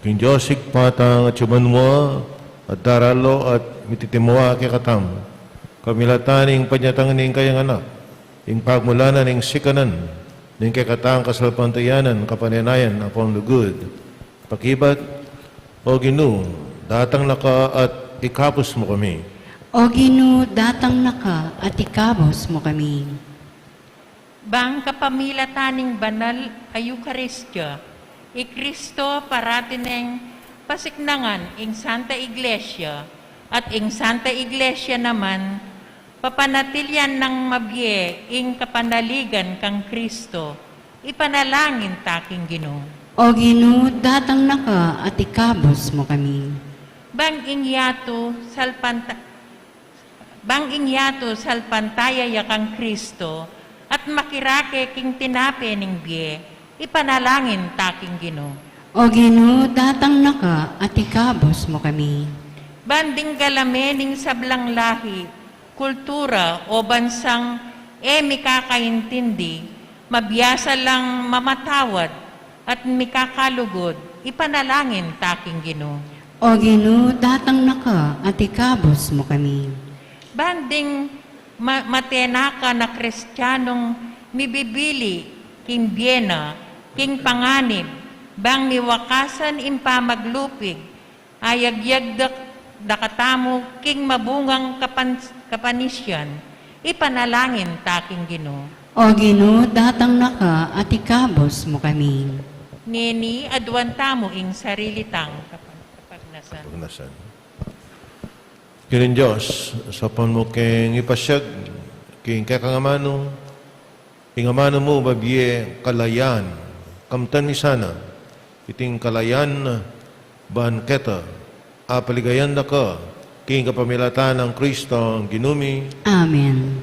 King Dios Ibpa tang atsu banua, at daralo at mititimuha kekatamu, kapamilatan ning panyatang ning kayang Anak, ing pagmulanan ning sikanan, ning kekatang kasalpantayanan, kapanenayan ampong lugud. Pakibat, O Ginu, datang na ka at ikabus mu kami. O Ginu, datang na ka at ikabus mu kami. Bang kapamilatan ning banal a Eukaristia, i Kristo parati neng pasiknangan ing Santa Iglesia, at ing Santa Iglesia naman, papanatilian nang mabie ing kapanaligan kang Kristo, ipanalangin ta king Ginu. O Ginu, datang na ka at ikabus mu kami. Bang ing yatu salpanta-, bang ing yatu salpantaya ya kang Kristo, at makirake king tinape ning bie, ipanalangin ta king Ginu. O Ginu, datang na ka at ikabus mu kami. Ban ding galame ning sablang lahi, kultura, o bansang e mikakaintindi, mabiasa lang mamatawad at mikakalugud, ipanalangin ta king Ginu. O Ginu, datang na ka at ikabus mu kami. Ban ding ma-, matenaka na Kristianong mibibili king bie na, king panganib, bang miwakasan ing pamaglupig, ayagyag da-, da katamu king mabungang kapan-, kapanisian, ipanalangin ta king Ginu. O Ginu, datang na ka at ikabus mu kami. Ngeni, aduan tamu ing sarili tang kapan-, kapagnasan. Kapagnasan. King Dios, saupan mu keng ipasiag king kekang amanu, ing amanu mu babie kalayan, kamtan mi sana, iting kalayan ban keta, apaligayan da ka, king kapamilatan nang Kristong Ginu mi. Amen.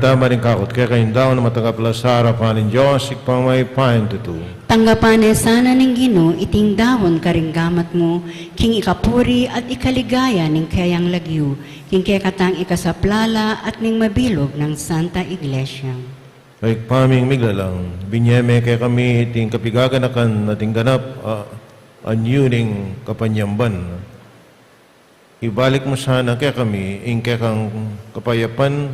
Tama ring kakut keka ing daun a matanggap la sa arapan ning Dios, Ibpang mayupaya king tutu. Tanggapan ne sana ning Ginu iting daun karing gamat mu, king ikapuri at ikaligaya ning keyang lagyu, king kekatang ikasaplala at ning mabilug nang Santa Iglesia. Ibpa ming miglalang, binye me kekami iting kapigaganakan at ing ganap a anyu ning kapanyamban. Ibalik mu sana kekami ing kekang kapayapan,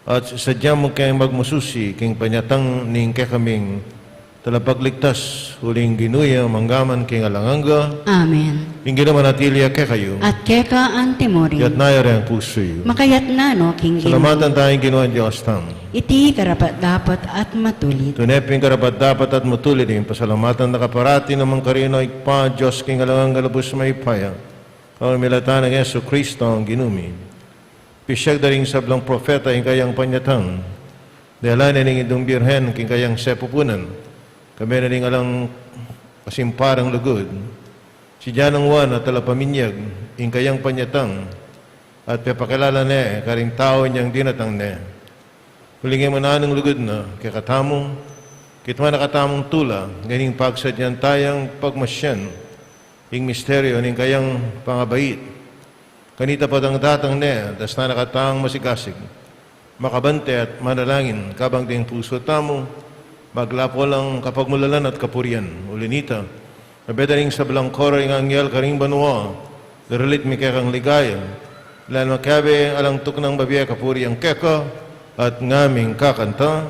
at sadya mu keng magmasusi king panyatang ning kekaming Talapagligtas, uling Ginu ya mangga man king alang angga. Amen. Ing Ginu manatili ya kekayu. At keka antimurin. Iyatas yu reng pusu yu. Makayatas no king Ginu. Pasalamatan taya ing Ginu a Dios tamu. Iti karapat-dapat at matulid. Tune pin karapat-dapat at matulid ing pasalamatan da ka parati nung mangkarin, o Ibpa, Dios king alang angga, lubus mayupaya. Pamamilatan nang Jesucristo a Ginu mi. Pisiag da ring sablang propeta ing kayang panyatang. Dela ne ning Indung Birhen king kayang sepupunan, kayabe na ning alang kasimparang lugud. Sinye nang Juan a talapaminyag ing kayang panyatang, at pepakilala ne karing tau inyang dinatang ne. Uling e mu nanung lugud na kekatamu, kitman na katamung tula, ngening pagsadyan tayang pagmasyan ing misteryu ning kayang pangabait. Kanita pa dang datang ne, dasnan na katang masigasig, makabante at manalangin, kabang deng pusu tamu maglapo lang kapagmulalan at kapurian. Uli nita, kayabe da ring sablang koro ing anghel karing banua, daralit mi kekang ligaya, dahil makayabe alang tuknang babie kapurian keka, at ngaming kakanta.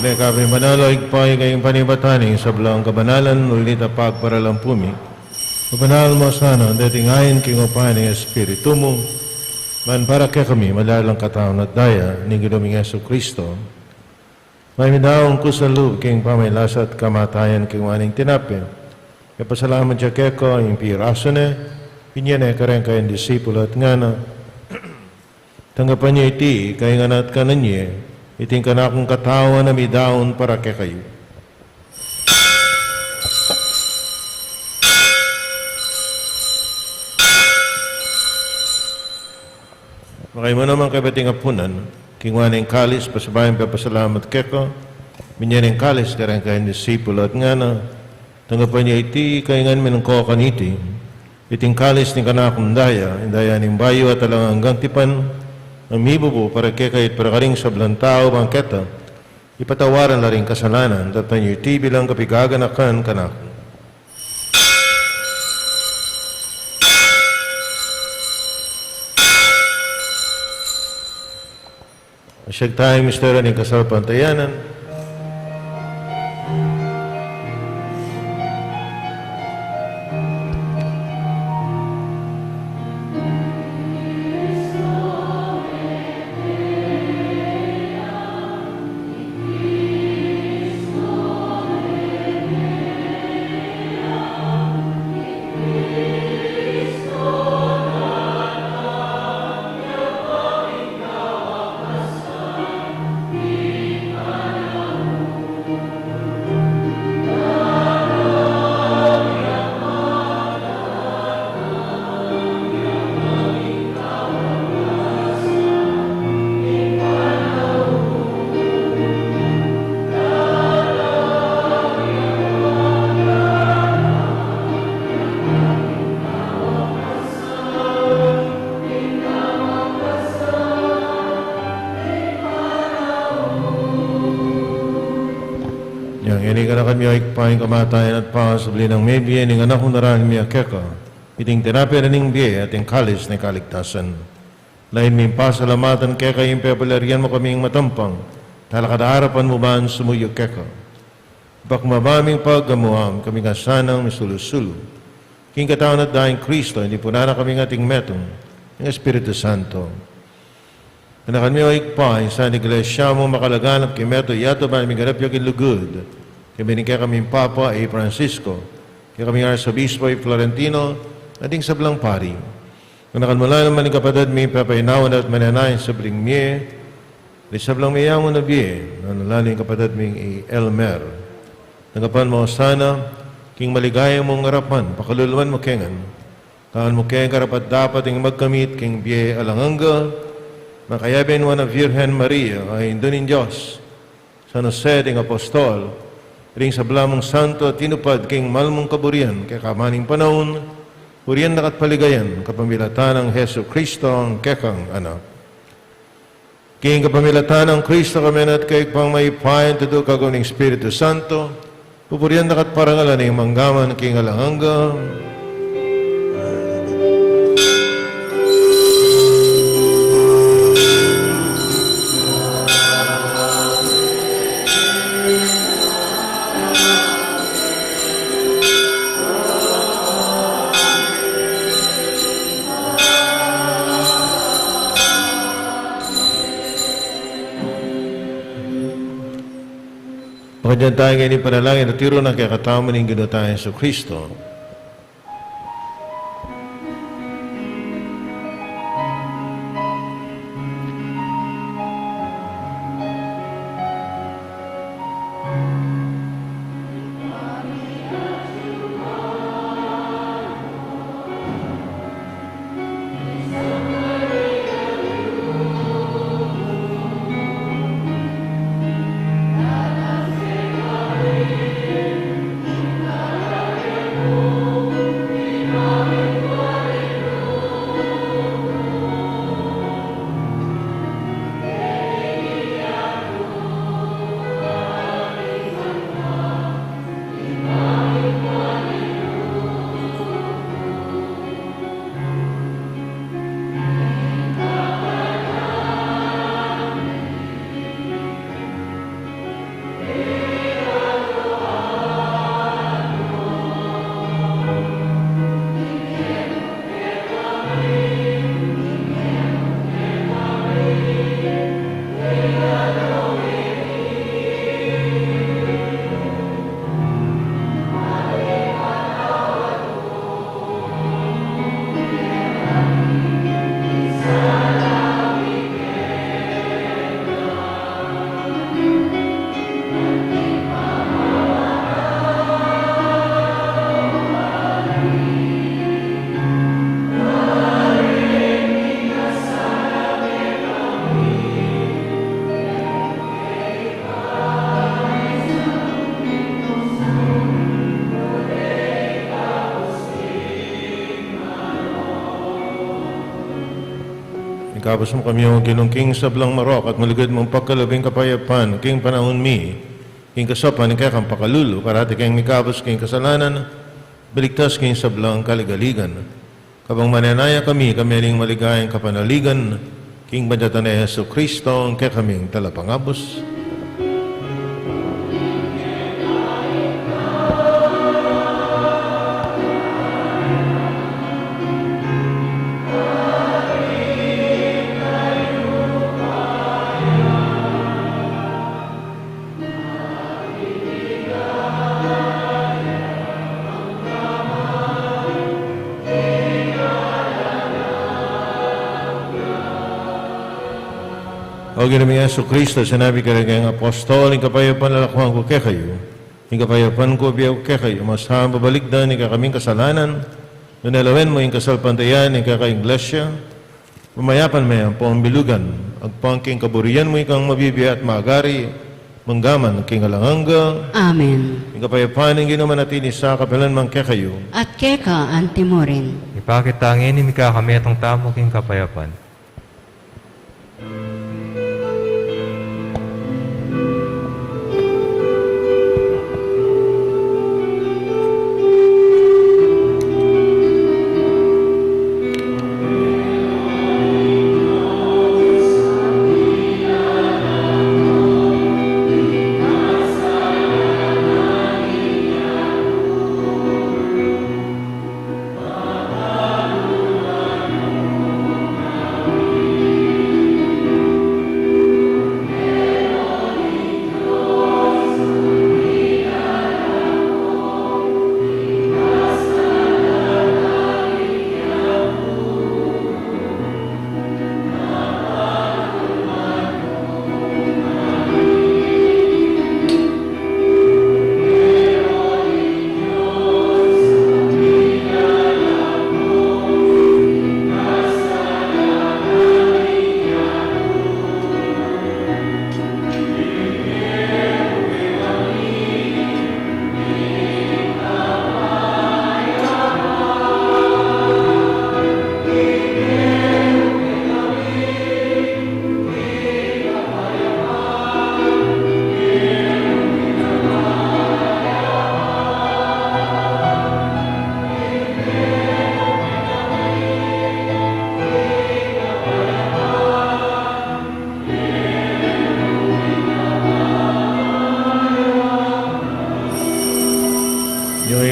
Tune ka pin banal, o Ibpa, ika ing panibatan ning sablang kabanalan, uli nita pagparalan pu mi. Mabanal mu sana deting ain king upaya ning Espiritu mu, ban para kekami maging katawan at daya ning Ginu ming Jesucristo. Mayap a midaun kusang lub king pamagkasakit at kamatayan, kinuan ne ing tinape, mipasalamat ya keka, ing pirasu ne, binye ne kareng kayang disipulu at ngana: Tanggapan ye iti, kayan at kanan ye, iti ing kanakung katawan a midaun para kekayu. Makayabe naman kaybat ing apunan, kinuan ne ing kalis, pasibayu yang pepasalamat keka, binye ne ing kalis kareng kayang disipulu at ngana: Tanggapan ye iti, kayan kayu kanan, iti ing kalis ning kanakung daya, ing daya ning bayu at alang anggang tipan, a mibubu para kekayu at para karing sablang tau, bang keta ipatawaran la ring kasalanan. Daptan yu iti bilang kapaganakan kanaku. Masyag taya ing misteryu ning kasalpantayanan. Ngeni ganakan mi, o Ibpa, ing kamatayan at pangasubli nang mebie ning Anak mung daraun mi keka, iting tinape ning bie at ing kalis ning kaligtasan. Lalu ming pasalamatan keka ing pepalarian mu kaming matampang talakad king arapan mu ban sumuyu keka. Pakmaba ming pagamuan kami kasanang misulu-sulu king katawan at daya nang Kristo, ing tipunan na kami ngan ating metung ning Espiritu Santo. Ganakan mi, o Ibpa, ing Santa Iglesia mu makalaganap king metung yatu ban miganap ya king lugud, kaya ning kekaming Papa i Francisco, kekaming Arsobispo i Florentino, at ding sablang pari. Ganakan mu la naman ing kapatad ming pepainawa na at manenaya king subling mie, ding sablang meyaman a bie, lalung-lalu ing kapatad ming i Elmer. Tanggapan mu la sana king maligaya mung arapan, pakalulu mu la kami ngan. Gawan mu keng karapat-dapat ing magkamit king bie alang angga, makayabe ning Nuan a Virgen Maria, a Indu ning Dios, San Jose ding apostol, ding sabla mung santo a tinupad king mal mung kaburian keka man king panaun, burian daka at paligayan kapamilatan nang Jesucristo a kekang Anak. King kapamilatan nang Kristo, kambe na at kayang mayupayang tutu, kagum ning Espiritu Santo, pupurian daka at parangalan ning mangga man king alang angga. Pakadyan tamu ngeni ing panalangin a tiru na kekatamu ning Ginu tang Jesucristo. Ikabus mu kami, O Ginu, king sablang marok at malugud mung pagkalub ing kapayapan king panaun mi, king kasaupan ning kekang pakalulu, parati keng mikabus king kasalanan, miligtas king sablang kaligaligan. Kabang manenaya kami, kami ning maligayang kapanaligan, king bandiatan nang Jesucristo, a kekaming Talapangabus. O Ginu ming Jesucristo, sinabi mu karing kekang apostol, ing kapayapan lakuan ku kekayu, ing kapayapan ku bie ku kekayu, masanang balikdan ing kekaming kasalanan, nune lawen mu ing kasalpantayanan ning kekang Iglesia, mamayapan me ampong bilugan, agpang king kaburian mu, ikang mabibie at magari, mangga man king alang angga. Amen. Ing kapayapan ning Ginu manatili sa kapilan man kekayu. At keka antimurin. Ipakit ta ngeni ing mikakametung tamu king kapayapan.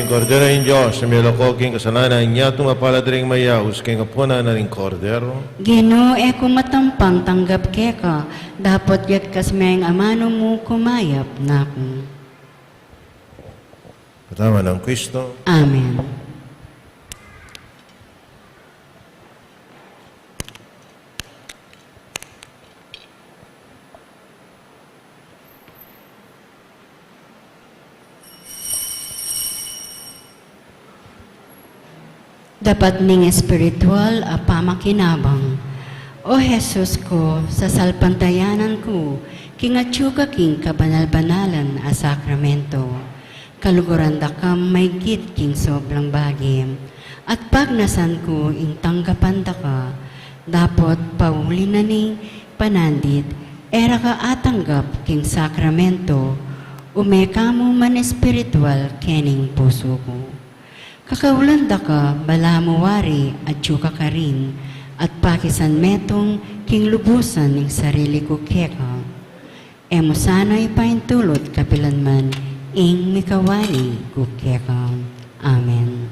Kordero ning Dios, a milako king kasalanan ning yatu, mapalad ding mayaus king apunan ning Kordero. Ginu, e ku matampang tanggap keka, dapot yagkas me ing amanu mu, kumayap na ku. Patama nang Kristo. Amen. Dapat ning espiritual a pamakinabang. O Jesus ku, sasalpantayanan ku king atyu ka king kabanal-banalan a sakramento. Kaluguran da ka maigit king soblang bage, at pagnasan ku ing tanggapan da ka. Dapot pauli na ning panandit, e ra ka atanggap king sakramento, ume ka mu man espiritual kening pusu ku. Kakaulan da ka, balamu wari atyu ka karin, at pakisan metung king lubusan ing sarili ku keka. E mu sana ipaintulut kapilan man ing mikawani ku keka. Amen.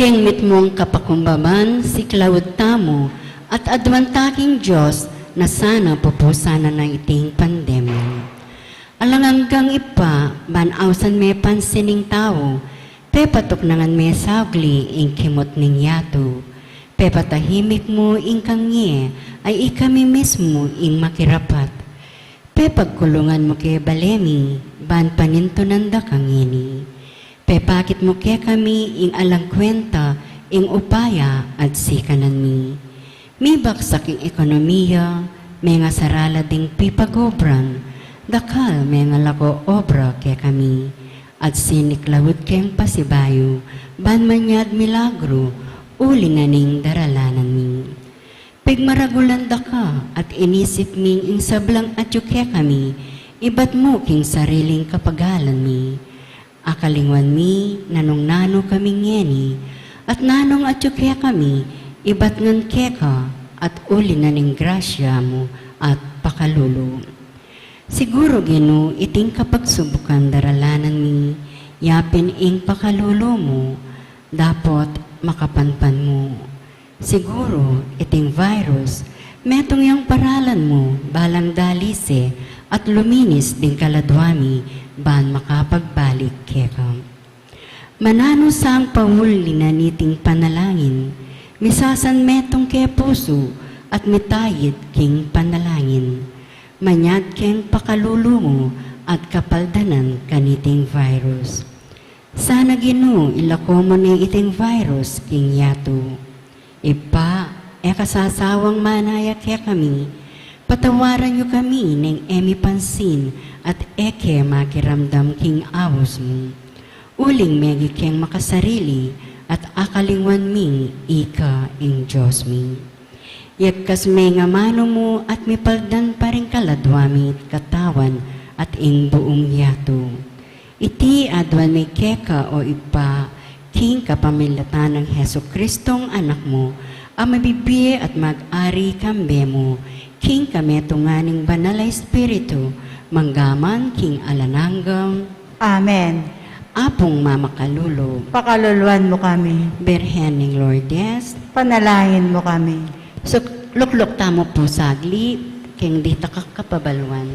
King mitmung kapakumbaban, siklaud tamu, at aduan ta king Dios na sana pupusanan na iting pandemya. Alang anggang Ibpa, ban ausan me pansin ing tau, pepatuknangan me saugli ing kimut ning yatu. Pepatahimik mu ing kangye, ay ikami mismu ing makirapat. Pepagkulungan mu ke bale mi, ban panintunan da kang ngeni. Pepakit mu kekami ing alang kwenta, ing upaya at sikanan mi. Mibaksak ing ekonomiya, mengasarala ding pipagobran, dakal mengalako obra kekami, at siniklaud keng pasibayu, ban manyad milagru, uli na ning daralanan mi. Pigmaragulan da ka at inisip ming ing sablang atyu kekami, ibat mu king sariling kapagalan mi. Akalingwan mi nanung nanu kami ngeni, at nanung atyu kekami, ibat ngan keka, at uli na ning grasya mu at pakalulu. Siguru, Ginu, iting kapagsubukan daralanan mi, yapin ing pakalulu mu, dapot makapanpan mu. Siguru, iting virus, metung yang paralan mu, balang dalise, at luminis ding kaladwa mi, ban makapagbalik keka. Mananu sang pauli na niting panalangin, misasan metung ke pusu, at mitayid king panalangin. Manyad keng pakalulu mu, at kapaldanan kaniting virus. Sana, Ginu, ilako mu ne iting virus king yatu. Ibpa, e ka sasawang manaya kekami, patawaran yu kami neng e mi pansin at e ke makiramdam king aus mu. Uling megi keng makasarili at akalingwan ming ika ing Dios mi. Yagkas me ing amanu mu at mipaldan pa ring kaladwa mi katawan at ing buung yatu. Iti aduan mi keka, o Ibpa, king kapamilatan nang Jesucristong Anak mu, a mabibie at mag-ari kambe mu, king kametungan ning Banal a Espiritu, mangga man king alang angga. Amen. Apung mamakalulu, pakaluluan mu kami. Birhen ning Lourdes, panalangin mu kami. Suk-, lukluk tamu pu sagli, king ditak a kapabaluan.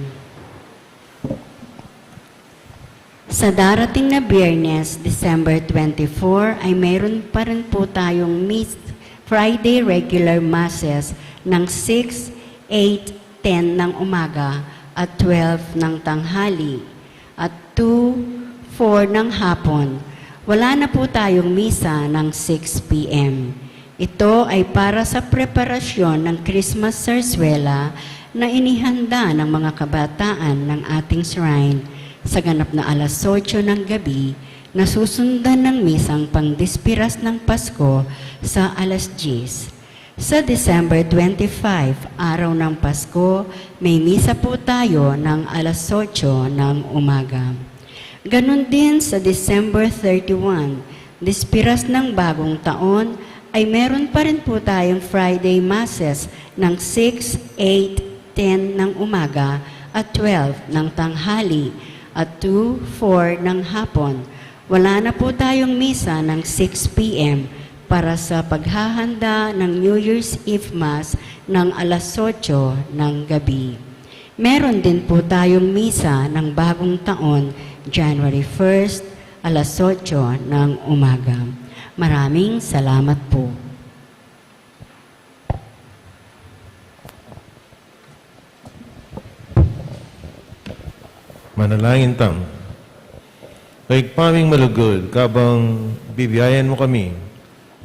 Sa darating na Biyernes, December twenty-four, ay meron pa rin po tayong Mis-, Friday regular Masses ng six, eight, ten ng umaga at twelve ng tanghali at two, four ng hapon. Wala na po tayong misa ng six p.m. Ito ay para sa preparasyon ng Christmas Zarzuela na inihanda ng mga kabataan ng ating shrine sa ganap na alas otso ng gabi, na susundan ng misang pangdispiras ng Pasko sa alas diyes. Sa December twenty-five, araw ng Pasko, may misa po tayo ng alas otso ng umaga. Ganun din sa December thirty-one, Dispiras ng Bagong Taon, ay meron pa rin po tayong Friday Masses ng six, eight, ten ng umaga at twelve ng tanghali at two, four ng hapon. Wala na po tayong misa ng six p.m. para sa paghahanda ng New Year's Eve Mass ng alas otso ng gabi. Meron din po tayong misa ng Bagong Taon, January first, alas otso ng umaga. Maraming salamat po. Manalangin tamu. O Ibpa ming malugud, kabang bibiayan mu kami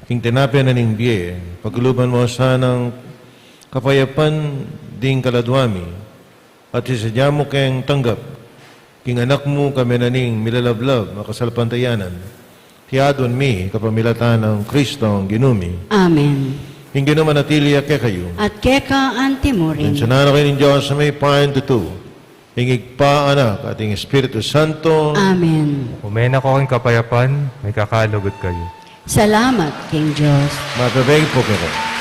king tinape na ning bie, pagkaluban mu sanang kapayapan ding kaladwa mi, at isadia mu keng tanggap king Anak mu kami na ning milalablab a kasalpantayanan. Iti aduan mi kapamilatan nang Kristong Ginu mi. Amen. Ing Ginu manatili ya kekayu. At keka anti mu rin. Atensyunan na kayu ning Dios a mayupayang tutu, ing Ibpa, Anak, at ing Espiritu Santo. Amen. Ume na ko king kapayapan, mikakalugud kayu. Salamat king Dios. Matabeng po kayo.